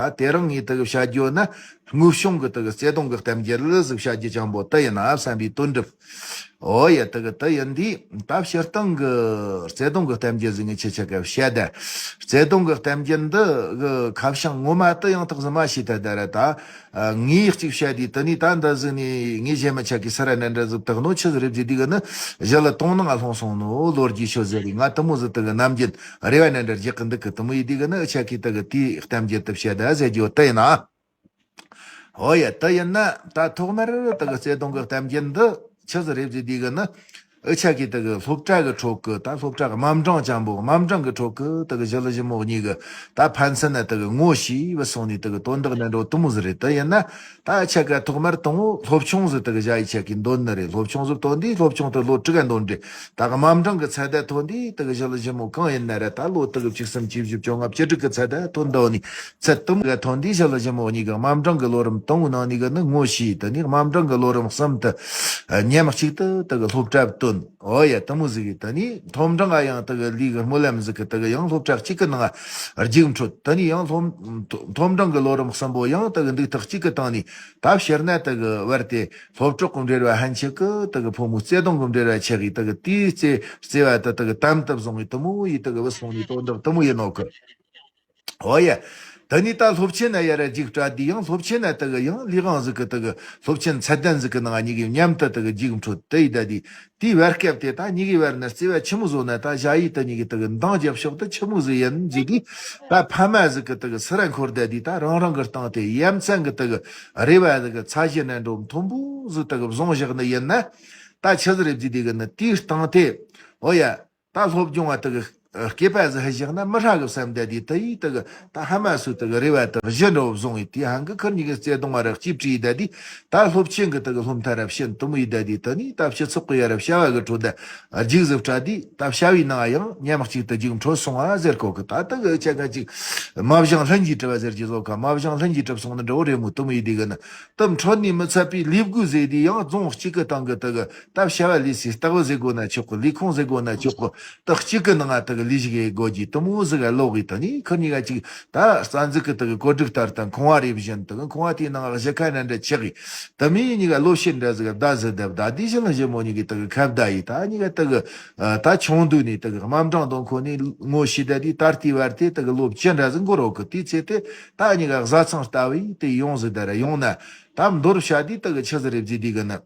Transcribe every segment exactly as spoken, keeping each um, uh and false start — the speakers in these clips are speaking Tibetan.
ད་དེ་རིང་ངས་དེ་གི་བཤད་རྒྱུ་ན་དངོས་བྱུང་གི་དེ་གི་བརྩེ་དུང་གི་གཏམ་རྒྱུད་ལ་ཟིག་བཤད་རྒྱུ་ཅན་པོ་དེ་ཡིན་ན་བསམ་པའི་དོན་འགྲུབ། ཨོ་ཡ། དེ་གི་དེ་ཡིན་དུས་ད་སྤྱིར་བཏང་གི་བརྩེ་དུང་གི་གཏམ་རྒྱུད་ཟིག་ངས་ཁྱེད་ཆ་ག་བཤད་ད། བརྩེ་དུང་གི་གཏམ་རྒྱུད་འདི་གི་ཁ་བྱང་ངོ་མ་དེ་ཡང་དག་ཟིག་མ་ཤེས་ད་ད་ར་ད། ཨ། ངས་གཅིག་བཤད་དུས་དེ་ནས་ད་འདི་ཟིག་ནས་ངས་གཞན་མི་ཆ་གི་སི་ར་ནན་འདྲ་ཟིག་བཏགས་ནོ་ཆི་ཟིག་རེད་ཟེར་དུས་གི་ནི་གཞི་ལ་དོང་ནང་ང་ལྷུང་སོང་ནོ་ལོ་རྒྱུས་ཤོད་ཟེར་རེད། ང་དེ་མོ་ཟིག་དེ་གི་ནམ་རྒྱུན་རེ་བ་ནན་འདྲ་རྒྱག་གི་འདུག་གི། དེ་མོ་ཡིན་དུས་གི་ནི་འུ་ཆ་གིས་དེ་གི་དེའི་གཏམ་རྒྱུད་དེ་བཤད་ད་ཟེར་རྒྱུ་དེ་ཡིན་ན། ཨོ་ཡ། དེ་ཡིན་ན་ད་ཐོག་མར་དེ་གི་བརྩེ་དུང་གི་གཏམ་རྒྱུད་འདི་ཆི་ཟིག་རེད་ཟེར་དུས་གི་ནི། འུ་ཆ་གིས་དེ་གི་སློབ་གྲྭ་གི་ཁྲོད་གི་ད་སློབ་གྲྭ་གི་དམའ་འབྲིང་ཅན་པོ་དམའ་འབྲིང་གི་ཁྲོད་གི་དེ་གི་ཞི་ལུ་ཞི་མོ་གཉིས་གི་ད་ཕན་ཚུན་ན་དེ་གི་ངོ་ཤེས་བུད་སོང་ནས་དེ་གི་དོན་དག་ནི་འགྲོ་དེ་མོ་ཟིག་རེད། དེ་ཡིན་ན་ད་འུ་ཆ་ག་ཐོག་མར་དང་བོ་སློབ་ཆུང་ཟིག་དེ་གི་བཞག་ཡི་ཆ་གི་འདོན་ནི་རེད། སློབ་ཆུང་ཟིག་ཐོན་དུས་སློབ་ཆུང་དེ་ལོ་དྲུག་ག་འདོན་རེད། ད་གི་དམའ་འབྲིང་གི་ཚད་ད་ཐོན་དུས་དེ་གི་ཞི་ལུ་ཞི་མོ་གང་ཡིན་ན་ར་ད་ལོ་དེ་གི་བཅུ་གསུམ་བཅུ་བཞི་བཅོ་ལྔ་བཅུ་དྲུག་གི་ཚད་ད་ཐོན་འདོན་ནི་ཚད་དེ་མོ་ག་ཐོན་དུས་ཞི་ལུ་ཞི་མོ་གཉིས་གི་དམའ་འབྲིང་གི་ལོ་རིམ་དང་བོའི་ནང་ནས་གི་ནི་ངོ་ཤེས། དེ་ནས་དམའ་འབྲིང་གི་ལོ་རིམ་གསུམ་དུ་མཉམ་གཅིག་ཏུ་དེ་གི་སློབ་གྲྭ་བཏོན། ཨོ་ཡ། དེ་མོ་ཟིག་གི་དེ་ནས་མཐོ་འབྲིང་ང་ཡང་དེ་གི་ལས་གི་སྨོན་ལམ་ཟིག་གི་དེ་གི་ཡང་སློབ་གྲྭ་གཅིག་གི་ནང་རྒྱུགས་འཕྲོད། དེ་ནས་ཡང་སློབ་མཐོ་འབྲིང་གི་ལོ་རིམ་གསུམ་པོ་ཡང་དེ་གི་འདུག་ཐག་གཅིག་གི་སྟེང་ནས་ད་ཕྱིར་ན་དེ་གི་བར་དེ་སློབ་གྲོགས་གི་འབྲེལ་བ་ཧན་ཆེ་གི་དེ་གི་ཕོ་མོའི་བརྩེ་དུང་གི་འབྲེལ་བ་ཆེ་གི་དེ་གི་དེའི་བརྩེ་བརྩེ་བ་དེ་དེ་གི་དམ་དུ་བཟུང་བའི་དེ་མོ་ཡི་དེ་གི་བུད་སོང་ནས་དོན་དག་དེ་མོ་ཡིན་ནོ་གི། ཨོ་ཡ། དེ་ནས་ད་སློབ་ཆེན་ན་ཡར་རྒྱུགས་སྤྲད་དུས་ཡང་སློབ་ཆེན་ན་དེ་གི་ཡང་ལས་དབང་ཟིག་གི་དེ་གི་སློབ་ཆེན་ཚད་ལྡན་ཟིག་གི་ནང་གཉིས་ཀའི་མཉམ་དུ་དེ་གི་རྒྱུགས་འཕྲོད། དེ་ཡི་ད་དེ་དེའི་བར་སྐབས་དེ་ད་གཉིས་ཀའི་བར་ན་བརྩེ་བ་ཆི་མོ་བཟོ་ན་ད་ཞ་ཡི་དེ་གཉིས་ཀའི་དེ་གི་འདང་རྒྱབ་ཕྱོགས་དེ་ཆི་མོ་ཟིག་ཡིན་ཟེར་དུས། ད་ཕ་མ་ཟིག་གི་དེ་གི་སི་ར་འཁོར་ད་དེ་ད་རང་རང་གི་སྟེང་དེ་ཡ་མཚན་གི་དེ་གི་རེ་བ་ཟིག་གི་ཚ་གཞི་ནས་འགྲོ་མཐོན་པོ་ཟིག་དེ་གི་བཟུང་བཞག་ནི་ཡིན་ན། ད་ཆི་ཟིག་རེད་ཟེར་དུས་གི་ནི་དེའི་སྟེང་དེ། ཨོ་ཡ། ད་སློབ་སྦྱོང་བ་དེ་གི་སྐྱེས་པ་ཟིག་ཧ་བཞག་ན་མི་ཧྲ་གི་བསམ་བསྡད་དེ་དེ་ཡིས་དེ་གི་ད་ཕ་མ་སུ་དེ་གི་རེ་བ་དེ་གི་གཞི་འདྲ་བོ་བཟུང་ཡི་དེ་ཧང་གི་ཁུར་གཉིས་གི་བརྩེ་དུང་བ་ར་གཅིག་བྲིས་ཡི་ད་དེ། ད་སློབ་ཆེན་གི་དེ་གི་སློབ་མཐར་ར་ཕྱིན་དེ་མོ་ཡི་ད་དེ་དེ་ནས་ད་སྤྱི་ཚོགས་གི་ཡ་ར་བྱ་བ་གི་ཁྲོད་ད་རྒྱུགས་ཟིག་སྤྲད་དེ་ད་བྱ་བའི་ནང་ཡང་མཉམ་གཅིག་ཏུ་རྒྱུགས་འཕྲོད་སོང་བ་ཟེར་གོ་གི། ད་དེ་གི་ཆ་ག་ཅིག་མ་བཞེངས་ལྷུན་གྱིས་གྲུབ་བ་ཟེར་གྱི་བཟོ་ཁ་མ་བཞེངས་ལྷུན་གྱིས་གྲུབ་སོང་ནི་འདྲ་བོ་རེད་མོ། དེ་མོ་ཡི་དེ་གི་ནི། དེ་འཕྲོད་ནས་མི་ཚད་པའི་ལས་བགོས་ཟེར་དུས་ཡང་རྫོང་གཅིག་གི་སྟེང་གི་དེ་གི་ད་བྱ་བ་ལས་སའི་ལྟེ་བ་ཟེར་དགོས་ན་ཆོག་གི། ལས་ཁུངས་ཟེར་དགོས་ན་ཆོག་གི། ད་གཅིག་གི་ནང་ང་དེ་གི་ལས་ཞིག་ཡེད་དགོས་ཀྱི་དེ་མོ་ཟིག་ག་ལོག་གི། དེ་ནས་ཁུར་གཉིས་ཀ་ཅིག་ད་རྩ་འཛུགས་གི་དེ་གི་བཀོད་སྒྲིག་ལྟར་དང་ཁང་བ་རེ་བཞིན་དེ་གི་ཁང་བ་དེའི་ནང་གཞི་ཁ་འདྲ་འདྲ་ཆགས་གི། དེ་མོ་གཉིས་ཀ་ལོ་ཕྱེད་འདྲ་ཟིག་ག་བརྡ་ཟིག་བརྡབས། ད་དེ་བཞིན་ལ་ཞི་མོ་གཉིས་ཀྱི་དེ་གི་ཁ་བརྡ་ཡིས་ད་གཉིས་ཀ་དེ་གི་ད་ཆུང་དུས་ནས་དེ་གི་དམའ་འབྲིང་དང་ཁོ་ནས་ངོ་ཤེས་ད་དེ་ད་ལྟའི་བར་དེ་དེ་གི་ལོ་བཅུ་འདྲ་ཟིག་འགོར་འོག་གི། དེའི་ཚེ་དེ་ད་གཉིས་ཀ་བཟའ་ཚང་ལྟ་བུའི་དེ་ཡོང་ཟིག་ད་ར་ཡོང་ན། ད་མདོར་བཤད་དུས་དེ་གི་ཆི་ཟིག་རེད་ཟེར་དུས་གི་ནི།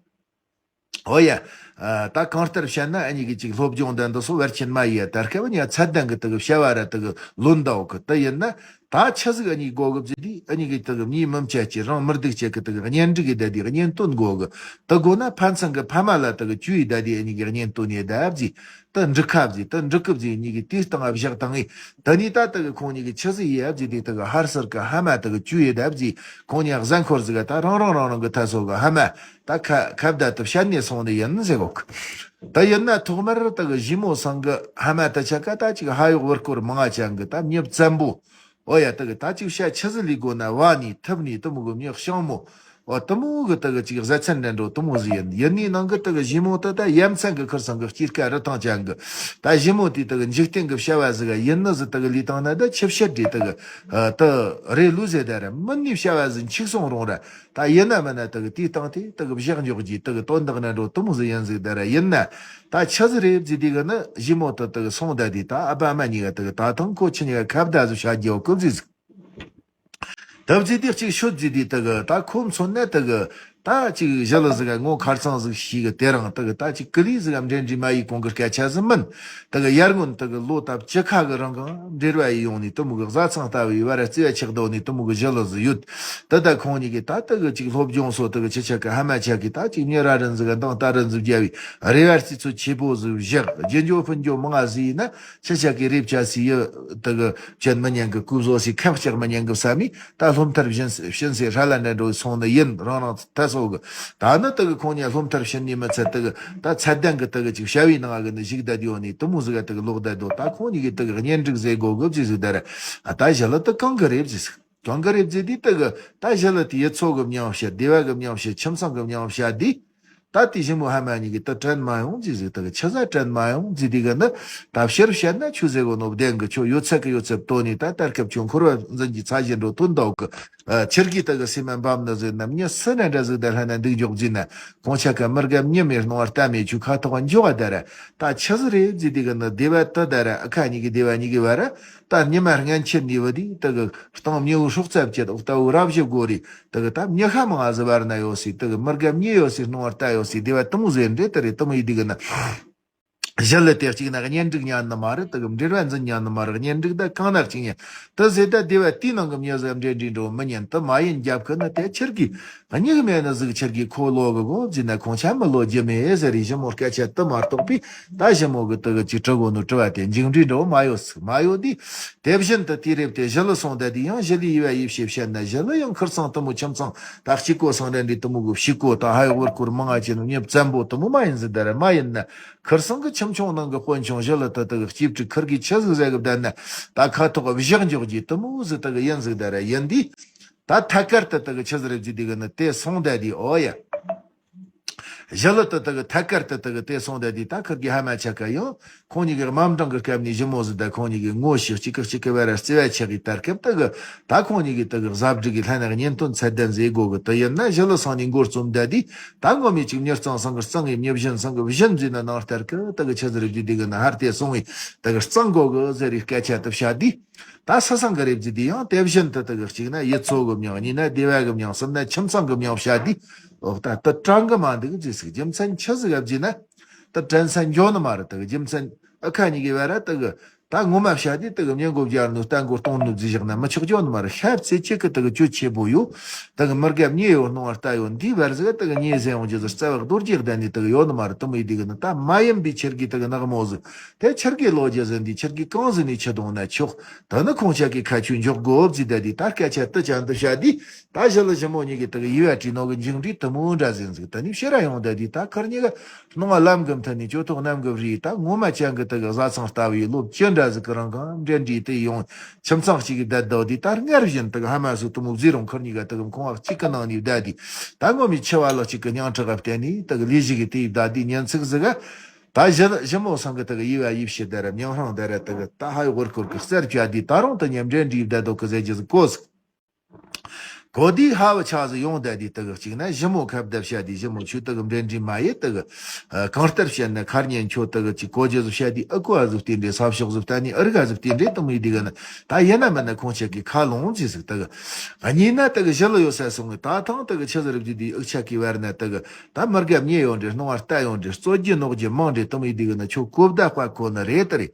ཨོ་ཡ། ཨ། ད་གང་ལྟར་བཤད་ན་ཨ་གཉིས་ཀྱི་ཅིག་སློབ་སྦྱོང་དང་འདི་སོགས་བར་ཆད་མ་ཡིན་ཡ། ད་སྐབས་ནས་ཚད་ལྡན་གྱི་དེ་གི་བྱ་བ་ར་དེ་གི་ལོན་ཟླ་བོ་གི་དེ་ཡིན་ན། ད་ཆི་ཟིག་ཨ་གཉིས་དགོས་གི་ཟེར་དུས་ཨ་གཉིས་ཀྱི་དེ་གི་མྱིའི་མི་མཆེད་ཀྱི་རང་མི་སྡུག་ཅིག་གི་དེ་གི་གཉེན་སྒྲིག་གི་བསྡད་དེ་གཉེན་སྟོན་དགོས་གི། དེ་དགོས་ན་ཕན་ཚུན་གི་ཕ་མ་ལ་དེ་གི་བཅོལ་ཡི་བསྡད་དེ་ཨ་གཉིས་ཀྱི་གཉེན་སྟོན་ཡི་བསྡད་ཟིག། དེ་འགྲིག་ཁ་བཟོས། དེ་འགྲིག་གི་བཟོས། གཉིས་ཀྱི་དེའི་སྟེང་བཞག་བཏང་ངས། དེ་ནས་ད་དེ་གི་ཁོང་གཉིས་ཀྱི་ཆི་ཟིག་ཡེད་ཟེར་དུས་དེ་གི་ཧར་སར་གི་ཕ་མ་དེ་གི་བཅོལ་ཡི་བསྡད་ཟིག། ཁོང་གཉིས་གཟའ་འཁོར་ཟིག་ག་ད་རང་རང་རང་རང་གི་ཐ་སོ་གི་ཕ་མ་ད་ཁ་ཁ་བརྡ་དེ་བཤད་ནས་སོང་ནི་ཡིན་ཟེར་གོ་གི། ད་ཡིན་ན་ཐོག་མར་དེ་གི་ཞི་མོ་ཚང་གི་ཕ་མ་དེ་ཆ་ག་ད་ཅིག་ཕ་གཡོག་བུ་སྐོར་མང་ང་ཅན་གི་ད་མྱི་བཙན་པོ། ཨོ་ཡ། དེ་གི་ད་ཅིག་བཤད་ཆི་ཟིག་ལས་དགོས་ན་བ་ནས་ཐུབ་ནས་དེ་མོ་གི་མྱི་ཤང་མོ། ཨོ་དེ་མོ་གི་དེ་གི་ཅིག་བཟའ་ཚང་འདྲ་འགྲོ་དེ་མོ་ཟིག་ཡིན། ཡིན་ནི་ནང་གི་དེ་གི་ཞི་མོ་དེ་ད་ཡ་མཚན་གི་ཁུར་ཚང་གི་སྐྱེས་ཀ་རི་ཐང་ཅན་གི། ད་ཞི་མོ་དེ་དེ་གི་འཇིག་རྟེན་གི་བྱ་བ་ཟིག་ཡིན་ནི་ཟིག་དེ་གི་ལས་བཏང་ན་ད་ཆི་བཤད་རེད། དེ་གི་ཨ་དེ་རེ་ལུས་ཟེར་ད་ར་མི་ནི་བྱ་བ་ཟིག་འཆུག་སོང་རུང་ར། ད་ཡིན་ན་མིན་ན་དེ་གི་དེའི་སྟེང་དེ་དེ་གི་བཞག་འཇོག་རྒྱུ་དེ་གི་དོན་དག་ནི་འགྲོ་དེ་མོ་ཟིག་ཡིན་ཟིག་ད་ར། ཡིན་ན་ད་ཆི་ཟིག་རེད་ཟེར་དུས་གི་ནི་ཞི་མོ་དེ་དེ་གི་སོང་ད་དེ་ད་ཨ་ཕ་ཨ་མ་གཉིས་ཀ་དེ་གི་ད་ཐང་ཁོ་ཆི་གཉིས་ཀ་ཁ་བརྡ་ཟིག་བྱ་རྒྱུ་གོ་ཟིག་ཟིག། དེ་ཟེར་དུས་གཅིག་ཤོད་ཟེར་དུས་དེ་གི་ད་ཁོ་མཚོན་ན་དེ་གི་ད་ཅིག་ཞི་ལུ་ཟིག་ག་ངོ་ཁ་རྩང་ཟིག་ཤེས་གི། དེ་རིང་དེ་གི་ད་ཅིག་ཀི་ལི་ཟིག་ག་འབྲེལ་འདྲིས་མ་ཡི་གོང་གི་སྐད་ཆ་ཟིག་མིན། དེ་གི་ཡར་སྔོན་དེ་གི་ལོ་ད་བཅུ་ཁ་གི་རིང་གང་འབྲེལ་བ་ཡི་ཡོང་ནི་དེ་མོ་གི་བཟའ་ཚང་ལྟ་བུའི་བར་ར་བརྩེ་བ་ཆགས་བསྡད་ནི་དེ་མོ་གི་ཞི་ལུ་ཟིག་ཡོད། དེ་ད་ཁོང་གཉིས་ཀྱི་ད་དེ་གི་ཅིག་སློབ་སྦྱོང་སོགས་དེ་གི་ཆི་ཆ་གི་ཕ་མ་ཆ་གི་ད་ཅིག་མྱི་ར་རིན་ཟིག་ག་འདང་ད་རིན་ཟིག་རྒྱབ་བའི་རེ་བ་རྩིས་ཚོད་ཆེ་པོ་ཟིག་བཞག། རྒྱུ་འགྱོ་ཕུན་འགྱོ་མང་ང་ཟིག་ཡིན་ན། ཆི་ཆ་གི་རེབ་ཆ་སི་ཡི་དེ་གི་བྱེད་མི་ཉན་གི། ཀུ་བཟོ་སི་ཁབ་ལྕགས་མི་ཉན་གི་བསམ་མི་ད་སློབ་མཐར་ཕྱིན་ཕྱིན་སའི་ཧྲ་ལ་འདྲ་འགྲོ་སོང་ནི་ཡིན། རང་རང་ད་སོ་གི། ད་ནི་དེ་གི་ཁོང་གཉིས་སློབ་མཐར་ཕྱིན་ནི་མི་ཚད་དེ་གི་ད་ཚད་ལྡན་གི་དེ་གི་ཅིག་བྱ་བའི་ནང་གི་ནི་ཞིག་བསྡད་ཡོད་ནི་དེ་མོ་ཟིག་ག་དེ་གི་ལོག་བསྡད་དོ། ད་ཁོང་གཉིས་གི་དེ་གི་གཉེན་སྒྲིག་ཟེར་དགོ་གི་ཟིག་ཟིག་ད་ར། ད་ཞི་ལུ་དེ་གང་གི་རེབ་ཟིག་ཟིག་གང་གི་རེབ་ཟིག་དེ་གི་ད་ཞི་ལུ་དེ་ཡུལ་ཚོ་གི་མྱིང་བཤད། སྡེ་བ་གི་མྱིང་བཤད། ཁྱིམ་ཚང་གི་མྱིང་བཤད་དེ། ད་དེ་ཞི་མོ་ཕ་མ་གཉིས་ཀྱིས་དེ་དྲན་མ་ཡོང་ཟེར་ཟིག་ད་གི་ཆི་ཟིག་དྲན་མ་ཡོང་ཟེར་དེ་གི་ནི། ད་ཕྱིར་བཤད་ན་ཆུ་ཟེར་གོ་ནོ་བདེན་གི། ཁྱོད་ཡོད་ཚད་གི་ཡོད་ཚད་བཏོན་ནས་ད་ལྟར་སྐབས་ཁྱོད་འཁོར་བ་འཛིན་གྱི་ཚ་ཞེན་འགྲོ་དོན་འདུག་གི། ཨ། ཁྱེད་ཀྱིས་ད་གི་སེམས་མ་འབབ་ནི་ཟིག་ན། མྱི་སུ་ན་འདྲ་ཟིག་ད་ལྷ་ན་འདུག་འཇོག་ཟིག་ན། ཁོང་ཆ་ཀ་མི་དགའ་མྱི་མེད་སྣང་བ་ལྟ་མེད། ཁྱོད་ཁ་ཐོག་འཇོག་བ་ད་ར། ད་ཆི་ཟིག་རེད་ཟེར་དེ་གི་ནི། སྡེ་བ་དེ་ད་ར། ཨ་ཁ་གཉིས་ཀྱི་སྡེ་བ་གཉིས་ཀྱི་བར་ར། ད་ཉི་མ་སྔན་ཆད་ནས་བུད་དེ་ད་གི་སྟེང་མྱི་བོ་སྲོག་རྩ་བཅད། འོག་ལྟ་བུ་རབ་ཞི་དགོས་རེད། ད་གི་ད་མྱི་ཤ་མང་ཟིག་བར་ན་ཡོད་སྲིད། ད་གི་མི་དགའ་མྱི་ཡོད་སྲིད། སྣང་བ་ལྟ་ཡོད་སྲིད། སྡེ་བ་དེ་མོ་ཟིག་འདྲ་དེ་རེད། དེ་མོ་ཡིན་དེ་གི་ནི། ཞི་ལི་དེ་གཅིག་ན་གཉེན་སྒྲིག་ཉན་ནི་མ་རེད། དེ་གི་འབྲེལ་བ་འཛིན་ཉན་ནི་མ་རེད། གཉེན་སྒྲིག་ད་གང་ན་གཅིག་ཉན། དེ་ཟེར་ད་སྡེ་བ་དེའི་ནང་གི་མྱི་ཟིག་འབྲེལ་འདྲིས་འགྲོ་མི་ཉན། དེ་མ་ཡིན་རྒྱབ་ཁུ་ནི་དེ་ཁྱེད་ཀྱིས། སྙིགས་མེད་ནི་ཟིག་ཁྱེད་ཀྱིས་ཁོ་ལོ་གི་གོ་ཟིན་ན། ཁོང་ཆ་མི་ལོ་རྒྱུ་མེད་ཟེར་རེ། ཞི་མོ་སྐད་ཆ་དེ་མ་གཏོགས་པས་ད་ཞི་མོ་གི་དེ་གི་ཅིག་དྲི་གོ་ནོ་དྲི་བ་དེ་མཇུག་འབྲས་འགྲོ་མ་ཡོད་ཟིག་མ་ཡོད་དེ། དེ་བཞིན་དུ་དུས་རབས་དེ་ཞི་ལི་སོང་ད་དེ་ཡང་ཞི་ལིའི་ཡུལ་བ་ཡིབ་ཤེས་བཤད་ན། ཞི་ལི་ཡང་ཁིར་ཚང་དེ་མོ་ཁྱིམ་ཚང་ད་གཅིག་གོ་སང་ར་འདྲི་དེ་མོ་གི་ཕྱི་གོ་ད་ཧའི་ཝུར་གུར་མང་ང་ཅན་མྱི་བཙན་པོ་དེ་མོ་མ་ཡིན་ཟིག་ད་ར། མ་ཡིན་ན་ཁིར་ཚང་གི་ཁྱིམ་ཆུང་ནང་གི་དཔོན་ཆུང་ཞི་ལི་དེ་དེ་གི་གཅིག་ཁྲིག་ཁིར་གི་ཆི་ཟིག་ཟེར་གི་བསྡད་ན། ད་ཁ་ཐོག་བཞག་འཇོག་རྒྱུ་དེ་མོ་ཟིག་དེ་གི་ཡིན་ཟིག་ད་ར། ཡིན་དེ། ད་ཐད་ཀར་དུ་དེ་གི་ཆི་ཟིག་རེད་ཟེར་དེ་གི་ནི་དེ་སོང་ད་དེ། ཨོ་ཡ། ཞི་ལི་དེ་དེ་གི་ཐད་ཀར་དུ་དེ་གི་དེ་སོང་ད་དེ། ད་ཁིར་གི་ཕ་མ་ཆ་ཀ་ཡང་ཁོང་གཉིས་ཀྱི་དམའ་འབྲིང་གི་སྐབས་ནས་ཞི་མོ་ཟིག་ད་ཁོང་གཉིས་ཀྱི་ངོ་ཤེས། གཅིག་གི་གཅིག་གི་བར་ར་བརྩེ་བ་ཆགས་གི། ད་སྐབས་དེ་གི་ད་ཁོང་གཉིས་ཀྱི་དེ་གི་གཟབ་སྒྲིག་གི་ལྷན་ན་གཉེན་སྟོན་ཚད་ལྡན་ཟེར་དགོ་གི། དེ་ཡིན་ན་ཞི་ལི་སང་ནས་མགོ་རྩོམ་ད་དེ། ད་ངོ་མའི་ཅིག་མྱི་གཙང་སང་གི་གཙང་གི། མྱི་བཞིན་སང་གི་བཞིན་ཟེར་ན་ནང་ལྟར་གི་དེ་གི་ཆི་ཟིག་རེད་ཟེར་དེ་གི་ནི་ཧར་དེ་སོང་བས་དེ་གི་གཙང་དགོ་གི་ཟེར་རེ་སྐད་ཆ་དེ་བཤད་དེ། ད་སུ་སང་གི་རེད་ཟེར་དེ་ཡང་དེ་བཞིན་དུ་དེ་གི་གཅིག་ན་ཡུལ་ཚོ་གི་མྱིང་། གཉིས་ན་སྡེ་བ་གི་མྱིང་། གསུམ་ན་ཁྱིམ་ཚང་གི་མྱིང་བཤད་དེ། འོ་ད་དེ་དྲང་གི་མ་འདུག་ཟེར་ཟིག་རྒྱུ་མཚན་ཆི་ཟིག་ཡབ་ཟེར་ན། དེ་དྲན་ས་འགྱོ་ནི་མ་རེད། དེ་གི་རྒྱུ་མཚན་ཨ་ཁ་གཉིས་ཀྱི་བར་ར་དེ་གི་ད་ངོ་མ་བཤད་དེ་དེ་གི་མྱི་མགོ་བརྒྱར་ནོ་རྟ་མགོ་སྟོང་ནོ་ཟེར་བཞག་ན་མི་ཆོག་འགྱོ་ནི་མ་རེད། ཤ་བརྩེ་གཅིག་གི་དེ་གི་གྱོད་ཆེ་པོ་ཡོད། དེ་གི་མི་དགའ་མྱི་ཡོད་སྣང་བ་ལྟ་ཡོད། འདིའི་བར་ཟིག་དེ་གི་ཉེ་ཟེར་ཡོང་རྒྱུ་ཟིག་རྩ་བ་རྡོ་རྗེ་གདན་ནས་དེ་གི་ཡོད་ནི་མ་རེད། དེ་མོ་ཡིན་དེ་གི་ནི་ད་མ་ཡིན་པའི་ཁྱེད་ཀྱི་དེ་གི་ནག་མོ་ཟིག་དེ་ཁྱེད་ཀྱི་ལོ་རྒྱུས་ཟིན་དུས་ཁྱེད་ཀྱིས་གང་ཟིན་ནས་ཆི་གཏོང་ན་ཆོག་དེ་ནི་ཁོང་ཆ་གི་ཁ་ཆུ་འཇོག་དགོ་བཟི་ད་དེ་ད་སྐད་ཆ་དེ་ཅན་དུ་བཤད་དུས། ད་ཞི་ལི་ཞི་མོ་གཉིས་ཀྱི་དེ་གི་ཡུལ་བ་བྲིས་ནོ་གི་མཇུག་འབྲས་དེ་མོ་འདྲ་ཟིན་ཟིག་དེ་ནི་ཕྱིར་ར་ཡོང་ད་དེ་ད་ཁར་གཉིས་ཀ་སྣང་བ་ལམ་གི་མཐུན་ནས་ཇོ་ཐོག་གནམ་གི་རི། ད་ངོ་མ་ཅན་གི་དེ་གི་བཟའ་ཚང་ལྟ་བུའི་ལོ་བཅུ་འདྲ་ཟིག་གི་རིང་གང་འབྲེལ་འདྲིས་དེ་ཡོང་ཁྱིམ་ཚང་གཅིག་གི་བསྡད་དོ་དེ། ད་སྔར་བཞིན་དེ་གི་ཕ་མ་སུ་དེ་མོ་བཟི་རུང་ཁར་གཉིས་ཀ་དེ་གི་ཁང་བ་གཅིག་གི་ནང་ནས་བསྡད་དེ། ད་ངོ་མའི་འཆི་བ་ལག་གཅིག་གི་སྙིང་ཁྲག་ག་བརྟེན་ནས་དེ་གི་ལས་གཞི་གི་དེ་ཡི་བསྡད་དེ་ཉིན་ཚིག་ཟིག་ག་ད་ཞི་ཞི་མོ་སང་གི་དེ་གི་ཡི་བ་ཡིབ་ཤི་དེ་ར་མྱང་ཧྲང་དེ་ར་དེ་གི་ད་ཧའི་ཝར་ཁོར་གི་རྩར་བཅའ་དེ་ད་རུང་དེ་ཉམས་འབྲེལ་འདྲིས་བསྡད་དོ་གི་ཟེར་རྒྱུ་ཟིག་གོ་ཟིག་གོ་དེ་ཧ་བ་ཆ་ཟིག་ཡོང་བསྡད་དེ། དེ་གི་གཅིག་ན་ཞི་མོ་ཁ་བརྡ་བཤད་དེ། ཞི་མོ་ཆུ་དེ་གི་འབྲེལ་འདྲིས་མ་ཡེ་དེ་གི་གང་ལྟར་བཤད་ན་ཁར་ཉན་ཆོ་དེ་གི་གཅིག་གོ་རྒྱུ་ཟིག་བཤད་དེ། ཨ་ཁུ་ཨ་ཟིག་བལྟས་འདྲེ་ས་ཕྱོགས་ཟིག་བལྟས་ནས་ཨ་རིག་ཨ་ཟིག་བལྟས་འདྲེ་དེ་མོ་ཡི་དེ་གི་ན་ད་ཡིན་ན་མིན་ན་ཁོང་ཆ་གི་ཁ་ལོང་ཟིག་ཟིག་དེ་གི་གཉིས་ན་དེ་གི་ཞི་ལི་ཡོད་ས་སོང་གི་ད་ཐང་དེ་གི་ཆི་ཟིག་རིབ་ཀྱི་དེ་ཨུག་ཆ་གི་བར་ན་དེ་གི་ད་མི་དགའ་མྱི་ཡོང་འདྲེ་སྣང་བ་ལྟ་ཡོང་འདྲེ་རྩོད་རྒྱུ་ནོག་རྒྱུ་མང་འདྲེ་དེ་མོ་ཡི་དེ་གི་ན་ཆོ་གོ་བརྡ་དཔའ་གོ་ནི་རེད་དེ་རེད།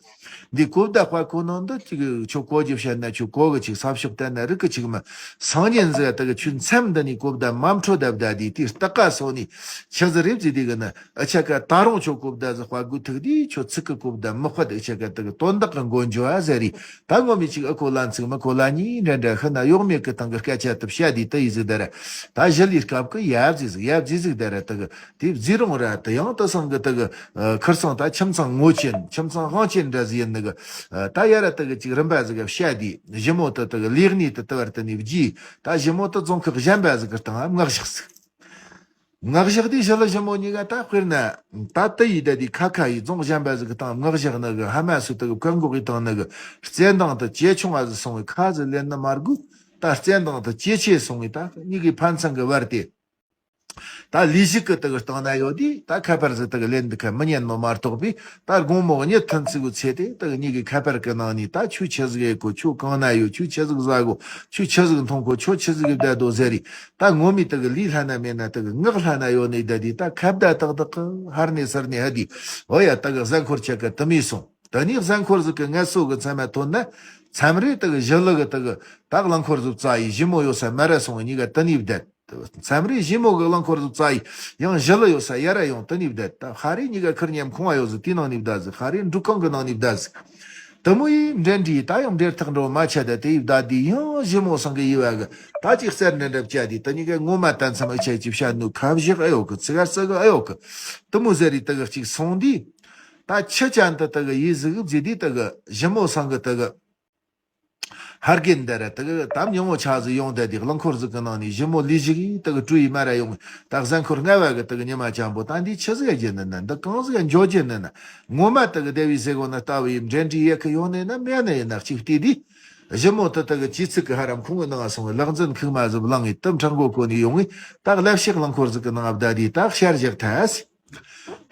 འདི་གོ་བརྡ་དཔའ་གོ་ནང་འདི་ཅིག་ཆོ་གོ་རྒྱུ་བཤད་ན་ཆོ་གོ་གི་ཅིག་ས་ཕྱོགས་བལྟས་ན་རིག་གི་ཅིག་མ་སང་ཉིན་ཟིག་དེ་གི་ཆུ་མཚམས་འདི་ནས་གོ་བརྡ་མ་འཕྲོ་བརྡ་བརྡ་དེ་དེ་ལྟ་ཀ་སོ་ནི་ཆི་ཟིག་རེད་ཟིག་དེ་གི་ན་ཨ་ཆ་ཀ་ད་རུང་ཆོ་གོ་བརྡ་ཟིག་དཔའ་དགོས་ཐུག་དེ་ཆོ་ཚིག་གི་གོ་བརྡ་མི་དཔའ་དེ་ཨ་ཆ་ཀ་དེ་གི་དོན་དག་གི་མགོ་འཇོ་ཨ་ཟེར་རེད། ད་ངོ་མི་ཅིག་ཨ་ཁོ་ལ་ཚིག་མི་ཁོ་ལ་གཉིས་འདྲ་འདྲ་ཤི་ན་གཡོག་མེད་གི་སྟེང་གི་སྐད་ཆ་དེ་བཤད་དེ་དེ་ཡི་ཟིག་དེ་ར་ད་ཞི་ལི་སྐབས་གི་ཡབ་ཟིག་ཟིག་ཡབ་ཟིག་ཟིག་དེ་ར་དེ་གི་དེ་བརྫིས་རུང་ར་དེ་ཡང་དེ་སང་གི་དེ་གི་ཨ་ཁིར་ཚང་ད་ཁྱིམ་ཚང་ངོ་ཆེན་ཁྱིམ་ཚང་དབང་ཆེན་འདྲ་ཟིག་ཡིན་ནི་གི་ཨ་ད་ཡ་ར་དེ་གི་ཅིག་རིམ་པ་ཟིག་གི་བཤད་དེ་ཞི་མོ་དེ་དེ་གི་ལས་གནས་དེ་དེ་བར་དེ་ནས་བརྗེས། ད་ཞི་མོ་དེ་རྫོང་ཁག་གཞན་པ་ཟིག་གི་སྟེང་མངགས་བཞག་ཟིག་མངགས་བཞག་དེ་ཞི་ལི་ཞི་མོ་གཉིས་ཀ་ད་དཔེར་ན་ད་དེ་ཡི་ད་དེ་ཁ་ཁ་ཡི་རྫོང་གཞན་པ་ཟིག་གི་སྟེང་མངགས་བཞག་ནི་གི་ཕ་མ་སུ་དེ་གི་བཀག་འགོག་གི་སྟེང་ནི་གི་བརྩེ་འདང་དེ་ཇེ་ཆུང་བ་ཟིག་སོང་བའི་ཁ་ཟིག་ལེན་ནི་མ་དགོས། ད་བརྩེ་འདང་དེ་ཇེ་ཆེ་སོང་བའི་ད་གཉིས་ཀའི་ཕན་ཚུན་གི་བར་དེ། ད་ལས་ཞུགས་ཀྱི་དེ་གི་སྟེང་ན་ཡོད་དུས་ད་ཁ་པར་ཟིག་དེ་གི་ལེན་འདི་ཁ་མི་ཉན་ནོ་མ་གཏོགས་པས། ད་དགོང་མོ་གཉིད་ཐུན་ཚིག་གི་ཚེ་དེ་དེ་གི་གཉིས་ཀྱི་ཁ་པར་གི་ནང་ནས་ད་ཁྱོད་ཆི་ཟིག་ཡེ་གོ་ཁྱོད་གང་ན་ཡོད། ཁྱོད་ཆི་ཟིག་ཟ་གོ་ཁྱོད་ཆི་ཟིག་མཐོང་གོ་ཁྱོད་ཆི་ཟིག་བསྡད་དོ་ཟེར་རེད། ད་ངོ་མའི་དེ་གི་ལུས་ལྷ་ན་མེད་ན་དེ་གི་ངག་ལྷ་ན་ཡོད་ནས་བསྡད་དུས་ད་ཁ་བརྡ་ཏག་ཏག་གི་ཧར་ནས་ཚུར་ནས་ཧ་དུས་འོ་ཡ་དེ་གི་གཟའ་འཁོར་ཆ་ག་དེ་མོ་སོང་། དེ་ནས་གཟའ་འཁོར་ཟིག་གི་ངལ་གསོ་གི་མཚན་མ་ཐོན་ན་མཚམས་རེ་དེ་གི་ཞི་ལི་གི་དེ་གི་ད་རླངས་འཁོར་ཟིག་བཙལ་ཡི་ཞི་མོ་ཡོད་ས་མ་ར་སོང་གི་གཉིས་ཀ་དེ་ནས་བསྡད། མཚམས་རེ་ཞི་མོ་གི་རླངས་འཁོར་ཟིག་བཙལ་ཡི་ཡང་ཞི་ལི་ཡོད་ས་ཡ་ར་ཡོང་དེ་ནས་བསྡད། ད་ཧ་རེ་གཉིས་ཀ་ཁུར་མཉམ་ཁང་བ་ཡོད་ཟིག་དེའི་ནང་ནས་བསྡད་ཟིག་ཧ་རེ་འབྲུ་ཁང་གི་ནང་ནས་བསྡད་ཟིག་དེ་མོ་ཡི་འབྲེལ་འདྲིས་ད་ཡང་འབྲེལ་ཐག་འགྲོ་མ་ཆད། ད་དེ་ཡི་བསྡད་དུས་ཡང་ཞི་མོ་སང་གི་ཡི་བ་གི་ད་ཅིག་རྩར་འདྲ་འདྲ་བཅད་དུས་དེ་གཉིས་ཀ་ངོ་མ་ད་མཚམས་ཨ་ཆ་ཅིག་བཤད་ནོ་ཁ་བཞག་ཨ་ཡོད་གི་ཚིག་ཨ་ཙི་གི་ཨ་ཡོད་གི་དེ་མོ་ཟེར་རེ་དེ་གི་ཅིག་སོང་དུས། ད་ཁྱི་ཅན་དུ་དེ་གི་ཡི་ཟིག་བཟི་དུས་དེ་གི་ཞི་མོ་སང་གི་དེ་གི་ཕ་རྒན་འདི་ར་དེ་གི་ད་མྱི་ངོ་ཆ་ཟིག་ཡོང་བསྡད་དེ་རླངས་འཁོར་ཟིག་གི་ནང་ནས་ཞི་མོ་ལས་ཞིག་གིས་དེ་གི་སྤྲོ་ཡི་མ་ར་ཡོང་། ད་གཟའ་འཁོར་ལྔ་བ་གི་དེ་གི་ཉི་མ་ཅང་པོ་ད་འདི་ཆི་ཟིག་ཡ་རྒྱུ་ནི་ན། འདི་གང་ཟིག་ཡ་འཇོག་རྒྱུ་ནི་ན། ངོ་མ་དེ་གི་སྡེ་བའི་ཟེ་གོ་ན་ལྟ་བུ་ཡིན་འབྲེལ་འདྲིས་ཡེ་གི་ཡོང་ནས་ན་མེད་ནི་ཡིན་ན་གཅིག་བལྟས་དུས། ཞི་མོ་དེ་དེ་གི་ཇི་ཚིག་གི་ཧ་རམ་ཁུང་གི་ནང་སོང་བའི་ལག་འཛིན་ཁུག་མ་ཟིག་བླངས་ངས་དེ་འཕྲང་སྒོ་གོ་ནས་ཡོང་ངས་ད་ལབ་ཤག་རླངས་འཁོར་ཟིག་གི་ནང་བསྡད་དེ་ད་ཤར་བཞག་ཐལ།